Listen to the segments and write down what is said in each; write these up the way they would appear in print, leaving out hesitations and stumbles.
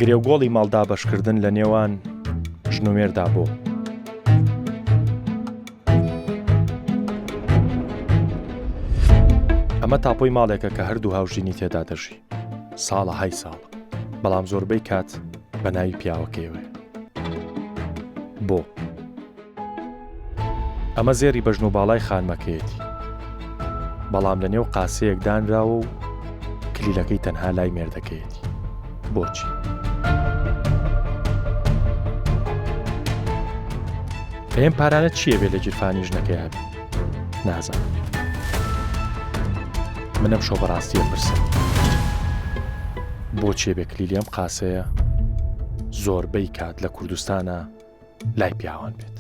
گرێوگۆڵی ماڵ دابەشکردن لە نێوان ژن و مێردا بۆ؟ ئەمە تاپۆی ماڵێکە کە هەردوو هاوژینی تێدا دەژی ساڵە های ساڵە بەڵام زۆربەی کات بە ناوی پیاوەکەیەوەیە بۆ؟ ئەمە زێڕی بەژن و باڵای خانمەکەیەتی بەڵام لە نێو قاسەیەک دانراوە و کلیلەکەی تەنها لای مێردەکەیەتی بۆچی؟ ئەم پارانە چییە بێ لە گیرفانی ژنەکەی هەبێ نازانم من ئەم شەو بەڕاستیە پرسم بۆچیە بێ کلیلی ئەم قاسەیە زۆربەی کات لە کوردستانە لای پیاوان بێت.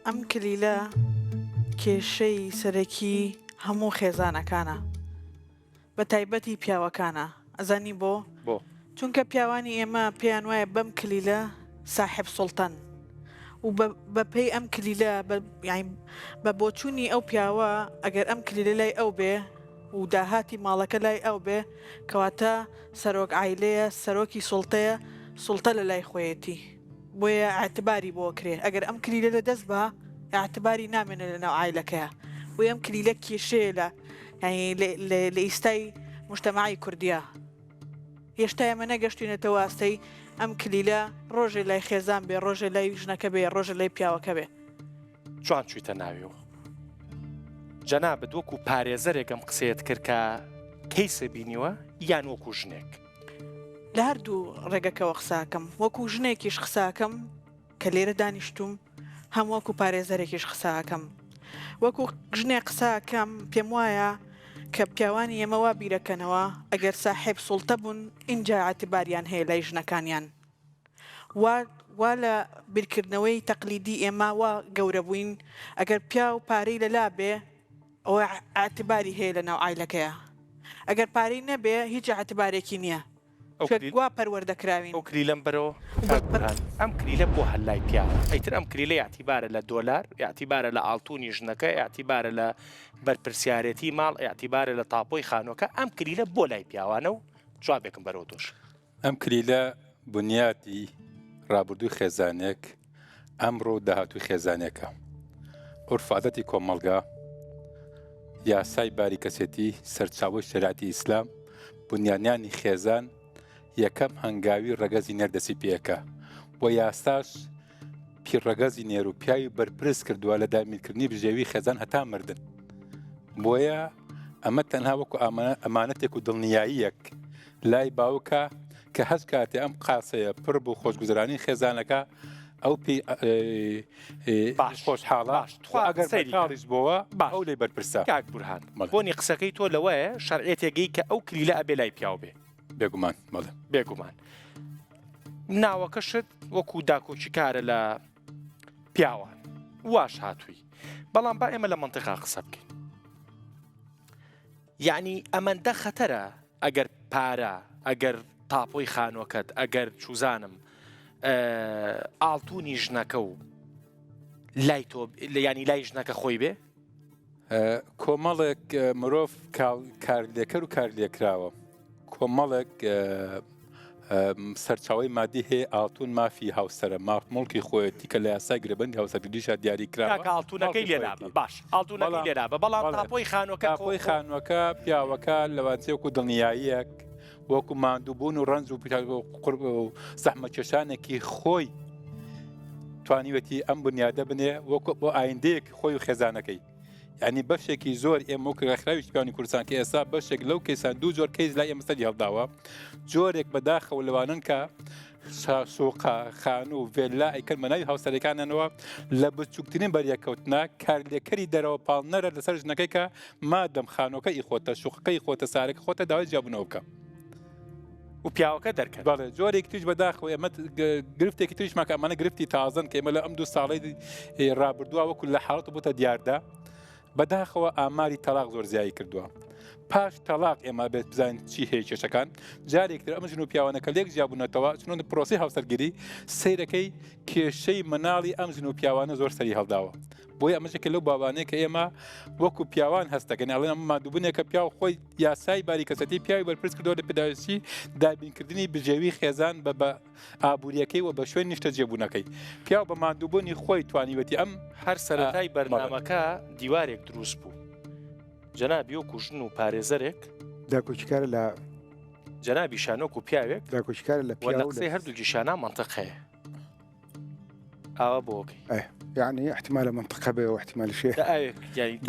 ئەم کلیلە کێشەی سەرەکی هەموو خێزانەکانە بە تایبەتی پیاوەکانە ئەزانی بۆ؟ بۆ؟ چونکە پیاوانی ئێمە پێیان وایە بەم کلیلە ساحێب سوڵتەن و بە پێی ئەم کلیلە بە بۆچوونی ئەو پیاوە ئەگەر ئەم کلیلە لای ئەو بێ و داهاتی ماڵەکە لای ئەو بێ کەواتە سەرۆک عایلەیە سەرۆکی سوڵتەیە سوڵتە لە لای خۆیەتی بۆیە ئیعتباری بۆ ئەکرێ ئەگەر ئەم کلیلە لە دەست با ئیعتباری نامێنێ لە ناو عایلەکەیا بۆیە ئەم کلیلە کێشەیە لە یانی لە ئیستای موجتەمەعی کوردیا هێشتا ئێمە نەگەشتوینەتەوە ئاستەی ئەم کلیلە ڕۆژێ لای خێزان بێ ڕۆژێ لای ژنەکە بێ ڕۆژێ لای پیاوەکە بێ. جوان چویتە ناویەوە. جەنابت وەکو پارێزەرێک ئەم قسەیەت کرد کە کەیسە بینیوە یان وەکو ژنێک؟ لە هەردوو ڕێگەکەوە قساکەم وەکو ژنێکیش قساکەم کە لێرە دانیشتوم هەم وەکو پارێزەرێکیش قساکەم وەکو ژنێ قساکەم پێم وایە کە پیاوانی ئێمە وا بیرەکەنەوە ئەگەر ساحێب سوڵتە بوون ئینجا ئیعتباریان هەیە لای ژنەکانیان وا وا لە بیرکردنەوەی تەقلیدی ئێمە وا گەورە بووین ئەگەر پیاو پارەی لەلا بێ ئەوە ئیعتباری هەیە لە ناو عایلەکەیا ئەگەر پارەی نەبێ هیچ ئیعتبارێکی نییە ئەو چونکە کلیل وا پەروەردە کراوین. ئەو کلیلەم بەرەوە کاک بورهان ئەم کلیلە بۆ هەر لای پیاوە ئیتر ئەم کلیلە ئیعتیبارە لە دۆلار ئیعتیبارە لە ئاڵتونی ژنەکە ئیعتیبارە لە بەرپرسیارێتی ماڵ ئیعتیبارە لە تاپۆی خانوەکە ئەم کلیلە بۆ لای پیاوانە و جوابێکم بەرەوە تۆش. ئەم کلیلە بنیاتی ڕابردووی خێزانێک، ئەمڕۆ و داهاتووی خێزانێکە. عورف و عادەتی کۆمەڵگا، یاسای باری کەسێتی، سەرچاوەی شەریعەتی ئیسلام، بنیادنانی خێزان یەکەم هەنگاوی ڕەگەزی نێر دەستی پێکا و یاساش پی ڕەگەزی نێر و پیاوی بەرپرس کردووە لە دابینکردنی بژێوی خێزان هەتا مردن. بۆیە ئەمە تەنها وەکو ئەمانەتێک و دڵنیاییەک لای باوکە کە هەست کاتێ ئەم قاسەیە پڕ بوو خۆشگوزرانی خێزانەکە ئەو پێی باش خۆشحاڵە باش تخوا ئەگەر سەیری کە. بەتاڵیش بۆوە باش ئەو لێی بەرپرسە کاک بورهان بەڵێ. بۆنی قسەکەی تۆ لەوەیە شەرعیەتێگەی کە ئەو کلیلە ئەبێ لای پیاو بێ بێگومان بەڵێ بێگومان ناوەکەشت وەکو داکۆکیکارە لە پیاوان واش هاتووی بەڵام با ئێمە لە مەنتیقا قسە بکەین یەعنی ئەمەندە خەتەرە ئەگەر پارە ئەگەر تاپۆی خانوەکەت ئەگەر چوزانم ئاڵتونی ژنەکە و لای تۆ ینی لای ژنەکە خۆی بێ کۆمەڵێک مرۆڤ کارلێکەر و کارلێکراوە کۆمەڵێک سەرچاوەی مادی هەیە ئاڵتون مافی هاوسەرە ماف موڵکی خۆیەتی کە لە یاسای گرێبەندی هاوسەرگیریشا دیاری کراوە کاکە ئاڵتونەکەی ماڵکی لێ خۆیەتی. نابە باش ئاڵتونەکەی بەڵام لێ نابە بەڵام بەڵێ تاپۆی خانوەکە خۆ تاپۆی خۆ خانووەکە پیاوەکە لەوانچەیە وەکو دڵنیاییەک وەکو ماندووبوون و ڕەنج و پیتا- و قورب و زەحمەتکێشانێکی خۆی توانیوێتی ئەم بنیادە بنێ وەکو بۆ ئایندەیەک خۆی و خێزانەکەی یانی بەشێکی زۆر ئێمە وەک ڕێکخراوی پیاوانی کوردستان کە ئێستا بەشێک لەو کەیسان دوو جۆر کەیس لای ئێمە سەری هەڵداوە جۆرێک بەداخەوە لەوانن کە شوقە خانوو ڤێلا ئەیکەن بە ناوی هاوسەرەکانیانەوە لە بچووکترین بەریەکەوتنا کارلێکەری دەرەوە پاڵنەرە لەسەر ژنەکەی کە مادەم خانووەکە ئی خۆتە شوقەکەی خۆتە سارەکە خۆتە داوای جیابوونەوە بکە. و پیاوەکە دەرکەن. بەڵێ جۆرێکی تریش بەداخەوە ئێمە گرفتێکی تریشمان کە ئەمانە گرفتی تازەن کە ئێمە لە ئەم دوو ساڵەی ڕابردووە وەکو لە حاڵەت بۆتە دیاردە بەداخەوە ئاماری تەلاق زۆر زیایی کردووە پاش تەلاق ئێمە بێت بزانین چی هەیە کێشەکان جارێکتر ئەم ژن و پیاوانە کە لێک جیابوونەتەوە چونۆن پرۆسی هاوسەرگیری سیرەکەی کێشەی مناڵی ئەم ژن و پیاوانە زۆر سەری هەڵداوە. بۆیە ئەمەش یەکێ لەو بابانەیە کە ئێمە وەکو پیاوان هەست دەکەین ئەڵێن ئەمە ماندووبوونێکە پیاو خۆی یاسای باری کەسێتی پیاوی بەرپرس کردووە لە پێداویستی دابینکردنی بژێوی خێزان بە بە ئابووریەکەی و بە شوێن نیشتەجێبوونەکەی پیاو بە ماندووبوونی خۆی توانیوەتی ئەم هەر سەرەتای بەرنامەکە دیوارێک دروست بوو جەنابی وەکو ژن و پارێزەرێک داکۆکیکارە لە جەنابیشان وەکو پیاوێک داکۆکیکارە لە پیاو لە قسەی هەردووکیشانا مەنتق هەیە. ئاوا بۆ ئەی یعنی احتمالە منطقە بێ و احتمال شێ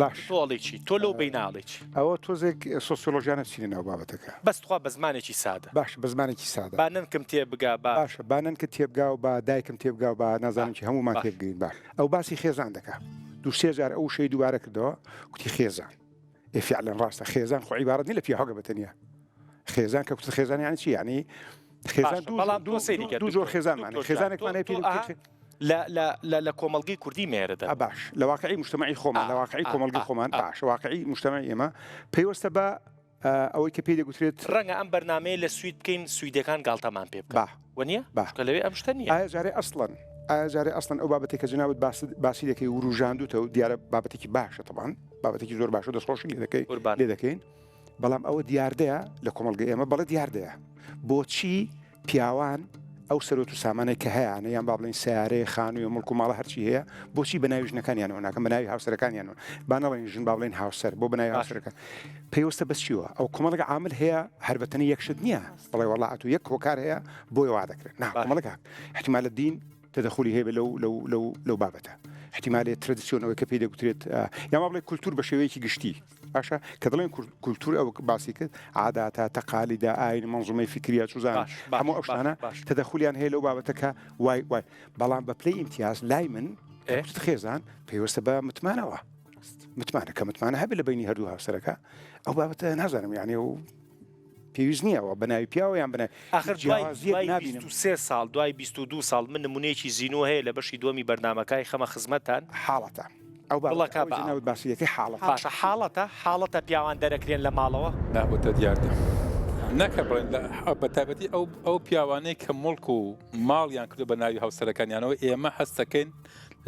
باش تۆ ئەڵێی چی تۆ لەو بیناڵی چی ئەوە تۆزێک سۆسیۆلۆژیانە چینە ناو بابەتەکە بەس تخوا بە زمانێکی سادە باش بە زمانێکی سادە با نەنکم تێ بگا با باشە با نەنکت تێبگا و با دایکم تێبگا و با نازانم چی هەموومان تێبگەین باش ئەو باسی خێزان دەکا دوو سێ جار ئەو شەی دووبارە کردەوە کوتی خێزان ئێ فعلا ڕاستە خێزان خۆ عیبارەت نیە لە پیاوەکە بە تەنیا خێزان کە کوتت خێزان یانی چی یانی خێزان دوو بەڵام تۆ سەیری کە دوو جۆر خێزانمان هەیە. خێزانێکمان هەیە پێی دەگوترێت لە لە لە لە کۆمەڵگەی کوردی مێرە دەر باش لە واقعی مجتمعی خۆمان لە واقعی کۆمەڵگەی خۆمان باش واقعی مجتمعی ئێمە پەیوەستە بە ئەوەی کە پێی دەگوترێت ڕەنگە ئەم بەرنمەیە لە سوید بکەین سویدەکان گاڵتەمان پێ بکەن با وەنیە با چونکە لەوێ ئەم شتە نییە ئایا جارێ ئەسڵەن ئایا جارێ ئەسڵەن ئەو بابەتێک کە جنابت باسی دەکەی وروژاندوتە و دیارە بابەتێکی باشە تەبان بابەتێکی زۆر باشە دەستخۆشی لێ دەکەی قوربان. لێ دەکەین بەڵام ئەوە دیاردەیە لە کۆمەڵگەی ئێمە بەڵێ دیاردەیە بۆچی پیاوان ئەو سەرۆت و سامانێک کە هەیانە یان با بڵێین سیارەیە خانوویە مڵک و ماڵە هەرچی هەیە بۆچی بە ناوی ژنەکانیانەوە ناکەن بە ناوی هاوسەرەکانیانەوە با نەڵێن ژن با بڵێن هاوسەر بۆ بە ناوی هاوسەرەکان پەیوەستە بە چیوە ئەو کۆمەڵێک عامل هەیە هەر بە تەنیا یەک شت نییە بڵێ وەڵا ئەتوو یەک هۆکار هەیە بۆی وا دەکرێت نا کۆمەڵێک احتمال دین تەدەخولی هەیە لەو لەو لەو لەو بابەتە احتیمالێ ترادیسیۆن ئەوەی کە پێی دەگوترێت یا ما بڵێ کولتور بە شێوەیەکی گشتی باشە کە دەڵێن کولتور ئەو باسی کرد عاداتە تەقالیدە ئاین منظومەی فکریە چوزان هەموو ئەو شتانە تەدەخولیان هەیە لەو بابەتە کە وای وای بەڵام بە پلەی ئیمتیاز لای من خێزان پەیوەستە بە متمانەوە متمانە کە متمانە هەبێت لە بینی هەردوو هاوسەرەکە ئەو بابەتە نازانم یعنی و پێویست نییە ئەوە بەناوی پیاوە یان بەناوی ئاخر دوای جیاوازیەک دوای نابینم. 23 ساڵ دوای 22 ساڵ من نمونەیەکی زینوو هەیە لە بەشی دووەمی بەرنامەکای خەمە خزمەتتان. حاڵەتە ئەو بابەتە دڵەکە ئەوەی بە ئاو. جەنابت باسی دەکەی حاڵەتە. باشە حاڵەتە حاڵەتە پیاوان دەرەکرێن لە ماڵەوە؟ نا بۆتە دیاردە نەکە بڵێن لە بە تایبەتی ئەو ئەو پیاوانەی کە موڵک و ماڵیان کردوە بە ناوی هاوسەرەکانیانەوە ئێمە هەست دەکەین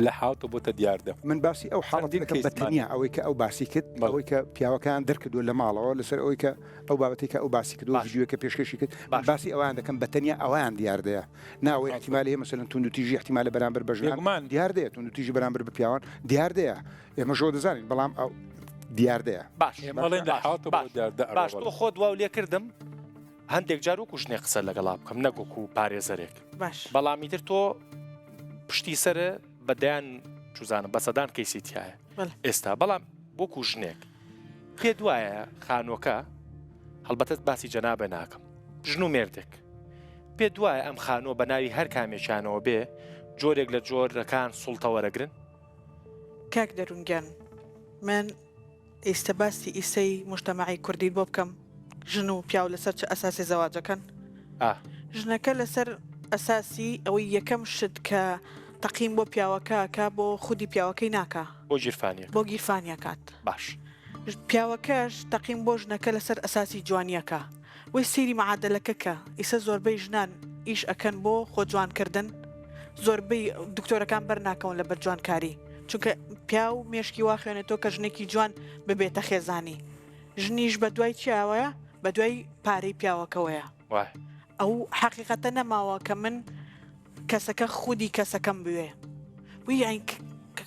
لە حاڵتەوە بۆتە دیاردە. من باسی ئەو حاڵەتە چەندین دەکەم بە کەیسمان تەنیا ئەوەی کە ئەو باسی کرد بەڵێ. ئەوەی کە پیاوەکەیان دەرکردووە لە ماڵەوە لەسەر ئەوەی کە ئەو بابەتەی کە ئەو باسی کردووە باش. ڤیدیۆیەکە پێشکەشی کرد من باش. باسی ئەویان دەکەم بە تەنیا ئەویان دیاردەیە نا ئەوەی ئیحتیمالی هەیە مەسەلەن توندوتیژی ئیحتیمالە بەرامبەر بە ژنان بێگومان. دیاردەیە توندوتیژی بەرامبەر بە پیاوان دیاردەیە ئێمەش ئەوە دەزانین بەڵام ئەو دیاردەیە. باش ئێمە ئەڵێین لە باش حاڵتەوە بۆ باش دیاردە باش ئەڕوا تۆ بەڵێ. خۆت واو لێ کردم هەندێک جار وەکو ژنێک قسە لەگەڵا بکەم نەک وەکو پارێزەرێک. باش. بەڵام ئیتر تۆ پشتی سەرە بە دەیان چوزانم بە سەدان کەیسی تایە ئێستا بەڵام وەکو ژنێک پێت وایە خانووەکە هەڵبەتە باسی جەنابە ناکەم ژن و مێردێک پێت وایە ئەم خانووە بە ناوی هەر کامێکیانەوە بێ جۆرێک لە جۆرەکان سوڵتە وەرەگرن؟ کاک دەروون گیان من ئیستە باسی ئیسەی موجتەمەعی کوردیت بۆ بکەم ژن و پیاو لەسەر چ ئەساسێ زەواجەکەن ئا. ژنەکە لەسەر ئەساسی ئەوەی یەکەم شت کە تەقیم بۆ پیاوەکە ئەکا بۆ خودی پیاوەکەی ناکا بۆ گیرفانیەکە. بۆ گیرفانی ئەکات. باش. پیاوەکەش تەقیم بۆ ژنەکە لەسەر ئەساسی جوانیەکە. وەی سەیری معادەلەکە کە ئیسە زۆربەی ژنان ئیش ئەکەن بۆ خۆ جوان کردن زۆربەی دکتۆرەکان بەر ناکەون لەبەر جوانکاری چونکە پیاو مێشکی وا خوێنێتەوە کە ژنێکی جوان ببێتە خێزانی ژنیش بە دوای چیاوەیە بە دوای پارەی پیاوەکەوەیە ئەو حەقیقەتە نەماوە کە من کەسەکە خودی کەسەکەم بوێ وی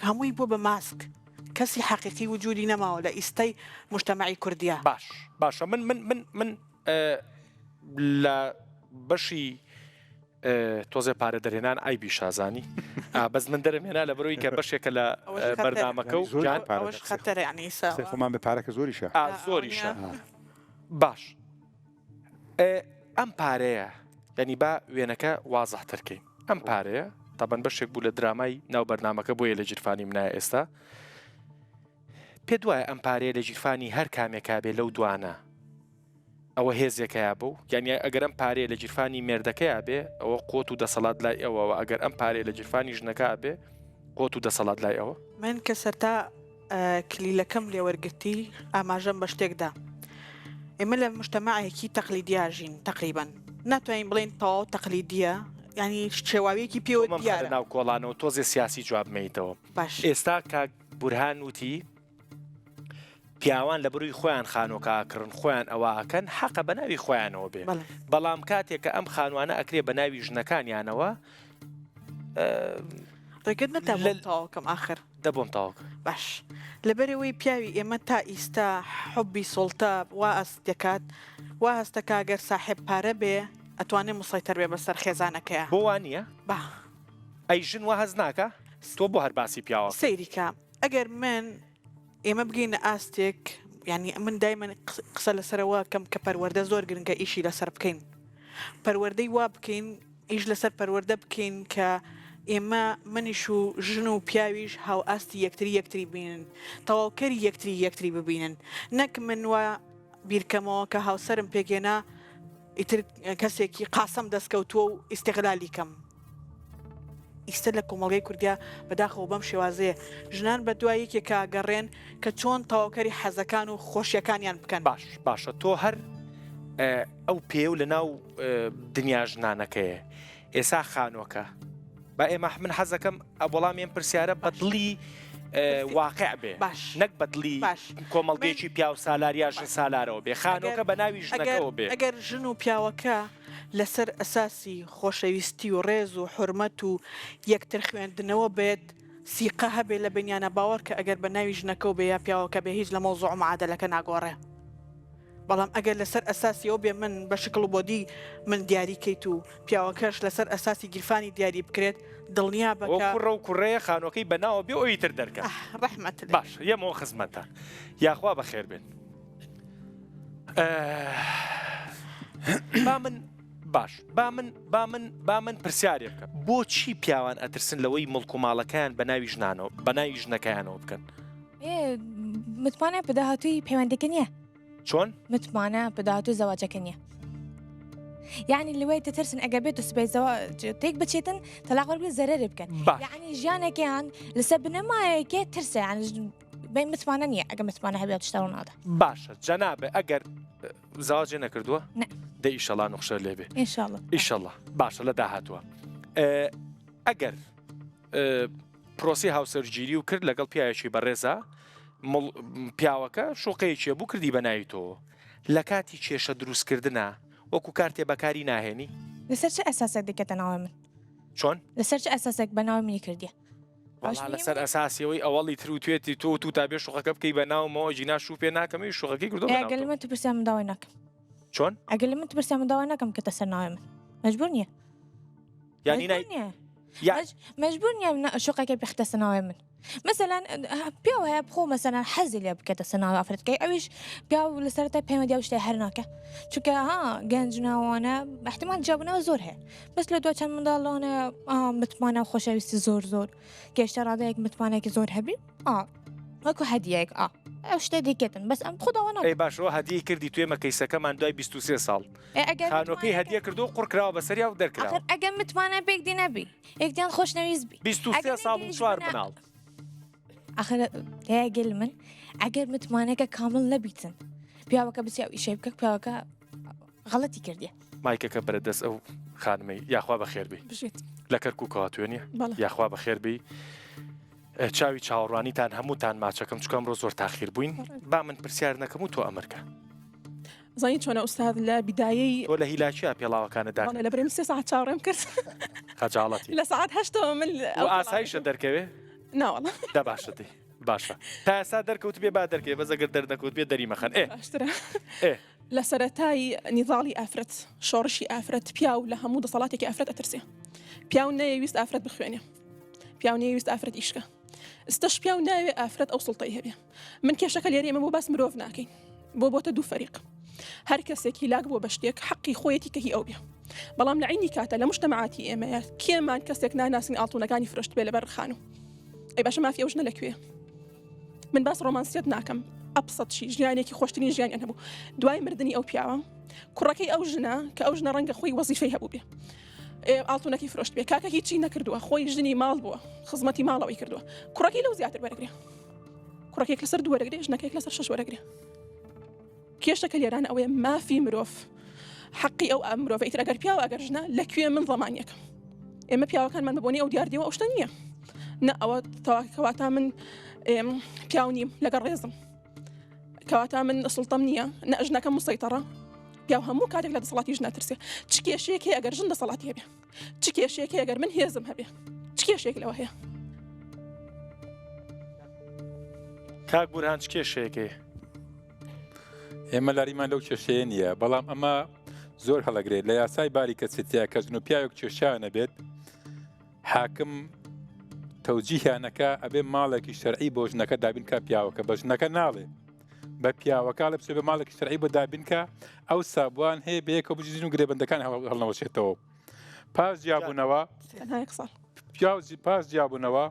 هەمووی بۆ بە ماسک کەسی حەقیقی وجودی نەماوە لە ئیستای موجتەمەعی کوردیا. باش باشە من من من من لە بەشی تۆزێ پارە دەرهێنان عیبی شازانی بەس من دەرم هێنا لە بەرەوەی کە بەشێکە لە بەرنامەکە و خۆمان بە پارەکە زۆریشە زۆریشە باش ئەم پارەیە یعنی با وێنەکە وازحتر کەین ئەم پارەیە تابەن بەشێک بوو لە درامای ناو بەرنامەکە بۆیە لە گیرفانی منایە ئێستا پێت وایە ئەم پارەیە لە گیرفانی هەر کامێکا بێ لەو دوانە ئەوە هێزێکەیە بوو یعنی ئەگەر ئەم پارەیە لە گیرفانی مێردەکەیا بێ ئەوە قوت و دەسەڵات لای ئەوەوە ئەگەر ئەم پارەیە لە گیرفانی ژنەکە بێ قوت و دەسەڵات لای ئەوە. من کە سەرتا کلیلەکەم لێ وەرگرتی ئاماژەم بە شتێک دا ئێمە لە مجتەمەعێکی تەقلیدیا ژین تەقریبەن ناتوانین بڵێین تەواو تەقلیدیە یانی شێواویەکی پێوە مەم دیارە. ناو کۆڵانەوە تۆزێ سیاسی جواب مەیتەوە باش. ئێستا کاک. بورهان وتی پیاوان لە بروی خۆیان خانۆکە ئەکڕن خۆیان ئەوە ئەکەن حەقە بە ناوی خۆیانەوە بێ بەڵام کاتێک کە ئەم خانوانە ئەکرێ بە ناوی ژنەکانیانەوە ڕێگەت نەدا بۆم تەواوکەم ئاخر. دە بۆم تەواوکە. باش لەبەرئەوەی پیاوی ئێمە تا ئیستا حوبی سوڵتە وا ئەست دەکات وا هەستەکا گەر ساحێب پارە بێ ئەتوانێ مسەیتەر بێ بەسەر خێزانەکەیا. بۆ وا نییە؟ با. ئەی ژن وا هەست ناکا؟ تۆ بۆ هەر باسی پیاوە ئەکەی؟ سەیری کە ئەگەر من ئێمە بگەینە ئاستێک یانی من دایمەن قسە لەسەرەوە کەم کە پەروەردە زۆر گرنگە ئیشی لەسەر بکەین پەروەردەی وا بکەین ئیش لەسەر پەروەردە بکەین کە ئێمە منیش و ژن و پیاویش هاوئاستی یەکتری یەکتری بینن تەواوکەری یەکتری یەکتری ببینن نەک من وا بیرکەمەوە کە هاوسەرم پێکهێنا ئیتر کەسێکی قاسەم دەستکەوتووە و ئیستغلالی کەم. ئیستە لە کۆمەڵگەی کوردیا بەداخەوە بەم شێوازەیە ژنان بە دوای یەکێکا گەڕێن کە چۆن تەواوکەری حەزەکان و خۆشیەکانیان بکەن. باش باشە تۆ هەر ئەو پێو لە ناو دنیا ژنانەکەیە ئێسا خانۆکە با ئێمە من حەزەکەم وەڵامی ئەم پرسیارە بە دڵی واقع بێ باش نەک بە دڵی باش کۆمەڵگەیەکی پیاو سالار یا ژن سالارەوە بێ خانۆکە بە ناوی ژنەکەوە بێ. ئەگەر ژن و پیاوەکە لەسەر ئەساسی خۆشەویستی و ڕێز و حورمەت و یەکتر خوێندنەوە بێت سیقە هەبێ لە بەینیانا باوەڕکە ئەگەر بە ناوی ژنەکەو بێ یا پیاوەکە بێ هیچ لە مەوزوع و معادەلەکە ناگۆڕێ بەڵام ئەگەر لەسەر ئەساسی ئەو بێ من بە شکڵ و بۆدی من دیاری کەیت و پیاوەکەش لەسەر ئەساسی گیرفانی دیاری بکرێت دڵنیا بە ئەوە کە کوڕە و کوڕەیە خانوەکەی بە ناوە بێ و ئەوی تر دەرکە. ئاه ڕەحمەت لێ. باشە یەمەوە خزمەتتان. یاخوا بەخێر بێن. با من باش با من با من با من پرسیارێ بکەم بۆچی پیاوان ئەترسن لەوەی مڵک و ماڵەکەیان بە ناوی ژنانەوە بە ناوی ژنەکەیانەوە بکەن؟ متمانە بە داهاتووی پەیوەندەکە نییە. چۆن؟ متمانە بە داهاتووی زەواجەکە نییە. یعنی لەوەی دەترسن ئەگەر بێت و سبەی زەواج تێک بچێتن تەلاق وەربگرن زەرەرێ بکەن. باش. یعنی ژیانێکیان لەسەر بنەمایەکێ ترسە یعنی بەی متمانە نییە ئەگە متمانە هەبێت شتە ڕوونادا. باشە جەنابێ ئەگەر زەواجێ نەکردووە؟ نە. دە ئیشەڵا نوخشە لێ بێ. ئینشاڵڵا. ئیشەڵڵا باشە لە داهاتووە ئەگەر پرۆسی هاوسەرگیری و کرد لەگەڵ پیاوێکی بەڕێزا پیاوەکە شوقەیەکی بوو کردی بە ناوی تۆ لە کاتی کێشە دروستکردنا وەکو کارتێ بەکاری ناهێنی؟ لەسەر چ ئەساسێک دەکەتە ناوی من؟ چۆن؟ لەسەر چ ئەساسێک بە ناوی منی کردیە؟ وەڵا لەسەر ئەساسی ئەوەی ئەوەڵی تر وتوێتی تۆ و توتا بێ شوقەکە بکەی بە ناومەوە ئەگینا شوو پێ ناکەم ئەویش شوقەکەی کردووە بە ناو ئەگەر لە تۆ. من تپرسیار من داوای ناکەم. چۆن؟ ئەگەر لە من تپرسیار من داوای ناکەم بکەتە سەر ناوی من مەجبور نییە. یانی نای مەجبور نییە. یا مەجبور نییە شوقەکەی بختە سەر ناوی من. مەسەلەن پیاو هەیە بخۆ مەسەلەن حەزی لێ بکەتە سەر ناوی ئافرەتەکەی ئەویش پیاو لە سەرەتای پەیوەندی ئەو شتەی هەر ناکە چونکە ها گەنج ناوانە احتمال جیابوونەوە زۆر هەیە بەس لە دوای چەند منداڵانە متمانە و خۆشەویستی زۆر زۆر گەشتە ڕادەیەک متمانەیەکی زۆر هەبی ئا وەکو هەدیەک ئا ئەو شتە دیکەتن بەس ئەم خوداوە ئەی باشەوە هەدیەی کردی توێمە کەیسەکەمان دوای 23 ساڵ خانوەکەی هەدیە کردو قڕ کراوە بەسەریا و دەرکراوە ئەگەر متمانە پێک دی نەبی یەکدیان خۆشنەویست بی 23 ساڵ و چوار مناڵ ئەخر گەل من ئەگەر متمانەکە کامل نەبیتن پیاوەکە بچێ ئەو ئیشەی بکە پیاوەکە غەڵەتی کردیە. مایکەکە بەرە دەست ئەو خانمەی یاخوا بەخێر بی بژیت. لە کەرکوکەوە توێنیە بەڵێ. یاخوا بەخێر بی چاوی چاوەڕوانیتان هەمووتان ماچەکەم چکە ئەمڕۆ زۆر تاخیر بووین با من پرسیار نەکەم و تۆ ئەمرکە زانی چۆنە ئوستاد لە بیدایەی تۆ لە هیلاکیا پێڵاوەکانت بەڵێ داکرد لە برێم سێ سەعات چاوەڕێم کرد خەجاڵەتی لە سەعات هەشتەوە من و ئەو ئاسایشە دەرکەوێ ناوەڵا دە باشە دەی باشە تا ئێستا دەرکەوت بێ با دەرکەوێ بەس ئەگەر دەرنەکەوت بێ دەری مەخەن ئێ باشترە ئێ لە سەرەتای نیضاڵی ئافرەت، شۆڕشی ئافرەت، پیاو لە هەموو دەسەڵاتێکی ئافرەت ئەترسێ. پیاو نەیەویست ئافرەت بخوێنێ. پیاو نەیەویست ئافرەت ئیش کا. ئستەش پیاو ناوێ ئافرەت ئەو سوڵتەی هەبێ. من کێشەکە لێرەیە ئێمە بۆ باس مرۆڤ ناکەین. بۆ بۆتە دوو فەریق. هەر کەسێک هیلاک بووە بە شتێک حەقی خۆیەتی کە هی ئەو بێ. بەڵام لە عەینی کاتە لە موجتەمەعاتی ئێمەیە کێمان کەسێک ناناسین ئاڵتونەکانی فرۆشتبێ لەبەر خانوو. ئەی باشە مافی ئەو ژنە لە کوێیە؟ من باس ڕۆمانسیەت ناکەم ئەبسەت چی ژیانێکی خۆشترین ژیانیان هەبوو دوای مردنی ئەو پیاوە کوڕەکەی ئەو ژنە کە ئەو ژنە ڕەنگە خۆی وەزیفەی هەبوو بێ ئاڵتونەکەی فرۆشت بێ کاکە هیچی نەکردووە خۆی ژنی ماڵ بووە خزمەتی ماڵەوەی کردووە کوڕەکەی لەو زیاتر وەرەگرێ کوڕەکێک لەسەر دوو وەرەگرێ ژنەکەیەک لەسەر شەش وەرەگرێ کێشەکە لێرانە ئەوەیە مافی مرۆڤ حەقی ئەو ئەم مرۆڤە ئیتر ئەگەر پیاوە ئەگەر ژنە لە کوێ من زەمانیەکەم ئێمە پیاوەکانمان بە بۆنەی ئەو دیاردەوە ئەو شتە نییە نە ئەوە تەواکەواتە من. پیاو نیم لەگەڵ ڕێزم کەواتە من سوڵتەم نییە نە ژنەکەم مسەیتەڕە پیاو هەموو کاتێک لە دەسەڵاتی ژن ئەترسێ چ کێشەیەک هەیە ئەگەر ژن دەسەڵاتی هەبێ چ کێشەیەک هەیە ئەگەر من هێزم هەبێ چ کێشەیەک لەوە هەیە؟ کاک بورهان چ کێشەیەک هەیە؟ ئێمە لاریمان لەو کێشەیە نییە بەڵام ئەمە زۆر هەڵەگرێت لە یاسای باری کەسێتیا کە ژن و پیاوێک کێشیان نەبێت حاکم تەوجیهیانەکە ئەبێ ماڵێکی شەرعی بۆ ژنەکە دابین کا پیاوەکە بە ژنەکە ناڵێ بە پیاوەکە لە بچێ بە ماڵێکی شەرعی بۆ دابین کە ئەو سابوان هەیە بەیەکەوە بژین و گرێبەندەکان هەڵنەوەشێتەوە پاش جیابوونەوە پیاو پاش جیابوونەوە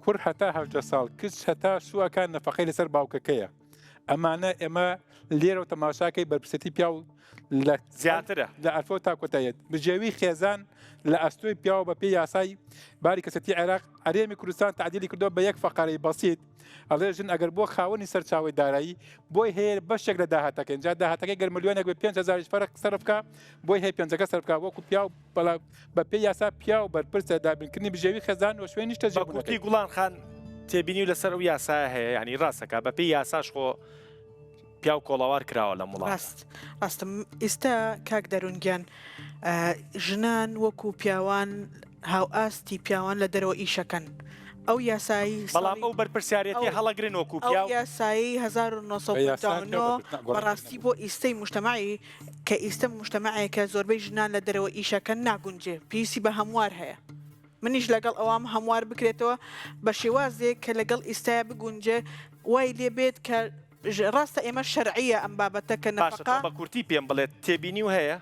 کوڕ هەتا هەژدە ساڵ کچ هەتا شووەکان نەفەقەی لەسەر باوکەکەیە ئەمانە ئێمە لێرەوە تەماشاکەی بەرپرسێتی پیاو لە زیاترە لە ئەلفەوە تا کۆتاییەت بژێوی خێزان لە ئەستۆی پیاوە بە پێی یاسای باری کەسێتی عێراق هەرێمی کوردستان تعدیلی کردووە بە یەک فەقەرەی بەسیت ئەڵێ ژن ئەگەر بۆ خاوەنی سەرچاوەی دارایی بۆی هەیە بەشێک لە داهاتەکەی جا داهاتەکەی گەر ملیۆنێک بێ 5000 فەرق سەرف بکا بۆی هەیە پێنجەکە سەرف بکا وەکو پیاو بەڵام بە پێی یاسا پیاو بەرپرسە دابینکردنی بژێوی خێزان و شوێنی نیشتەجێ بە کورتی گوڵان خان تێبینی لەسەر ئەو یاسایە هەیە یانی ڕاستەکە بە پێی یاساش خۆ پیاو کۆڵەوار کراوە لەم وڵاتە. ڕاست ڕاستم ئیستا کاک دەروون گیان ژنان وەکو پیاوان هاوئاستی پیاوان لە دەرەوە ئیشەکەن ئەو یاسایی بەڵام ئەو بەرپرسیارێتی هەڵەگرن وەکو ئەو پیاو. یاسایی 1959 بەڕاستی بۆ ئیستەی موجتەمەعی کە ئیستە موجتەمەعێکە زۆربەی ژنان لە دەرەوە ئیشەکەن ناگونجێ پێویستی بە هەموار هەیە منیش لەگەڵ ئەوام هەموار بکرێتەوە بە شێوازێک کە لەگەڵ ئیستایا بگونجێ وای لێ بێت کە ڕاستە ئێمە شەرعیە ئەم بابەتە کە باشە تۆ نەفەقە. بە کورتی پێم بڵێ تێبینیو هەیە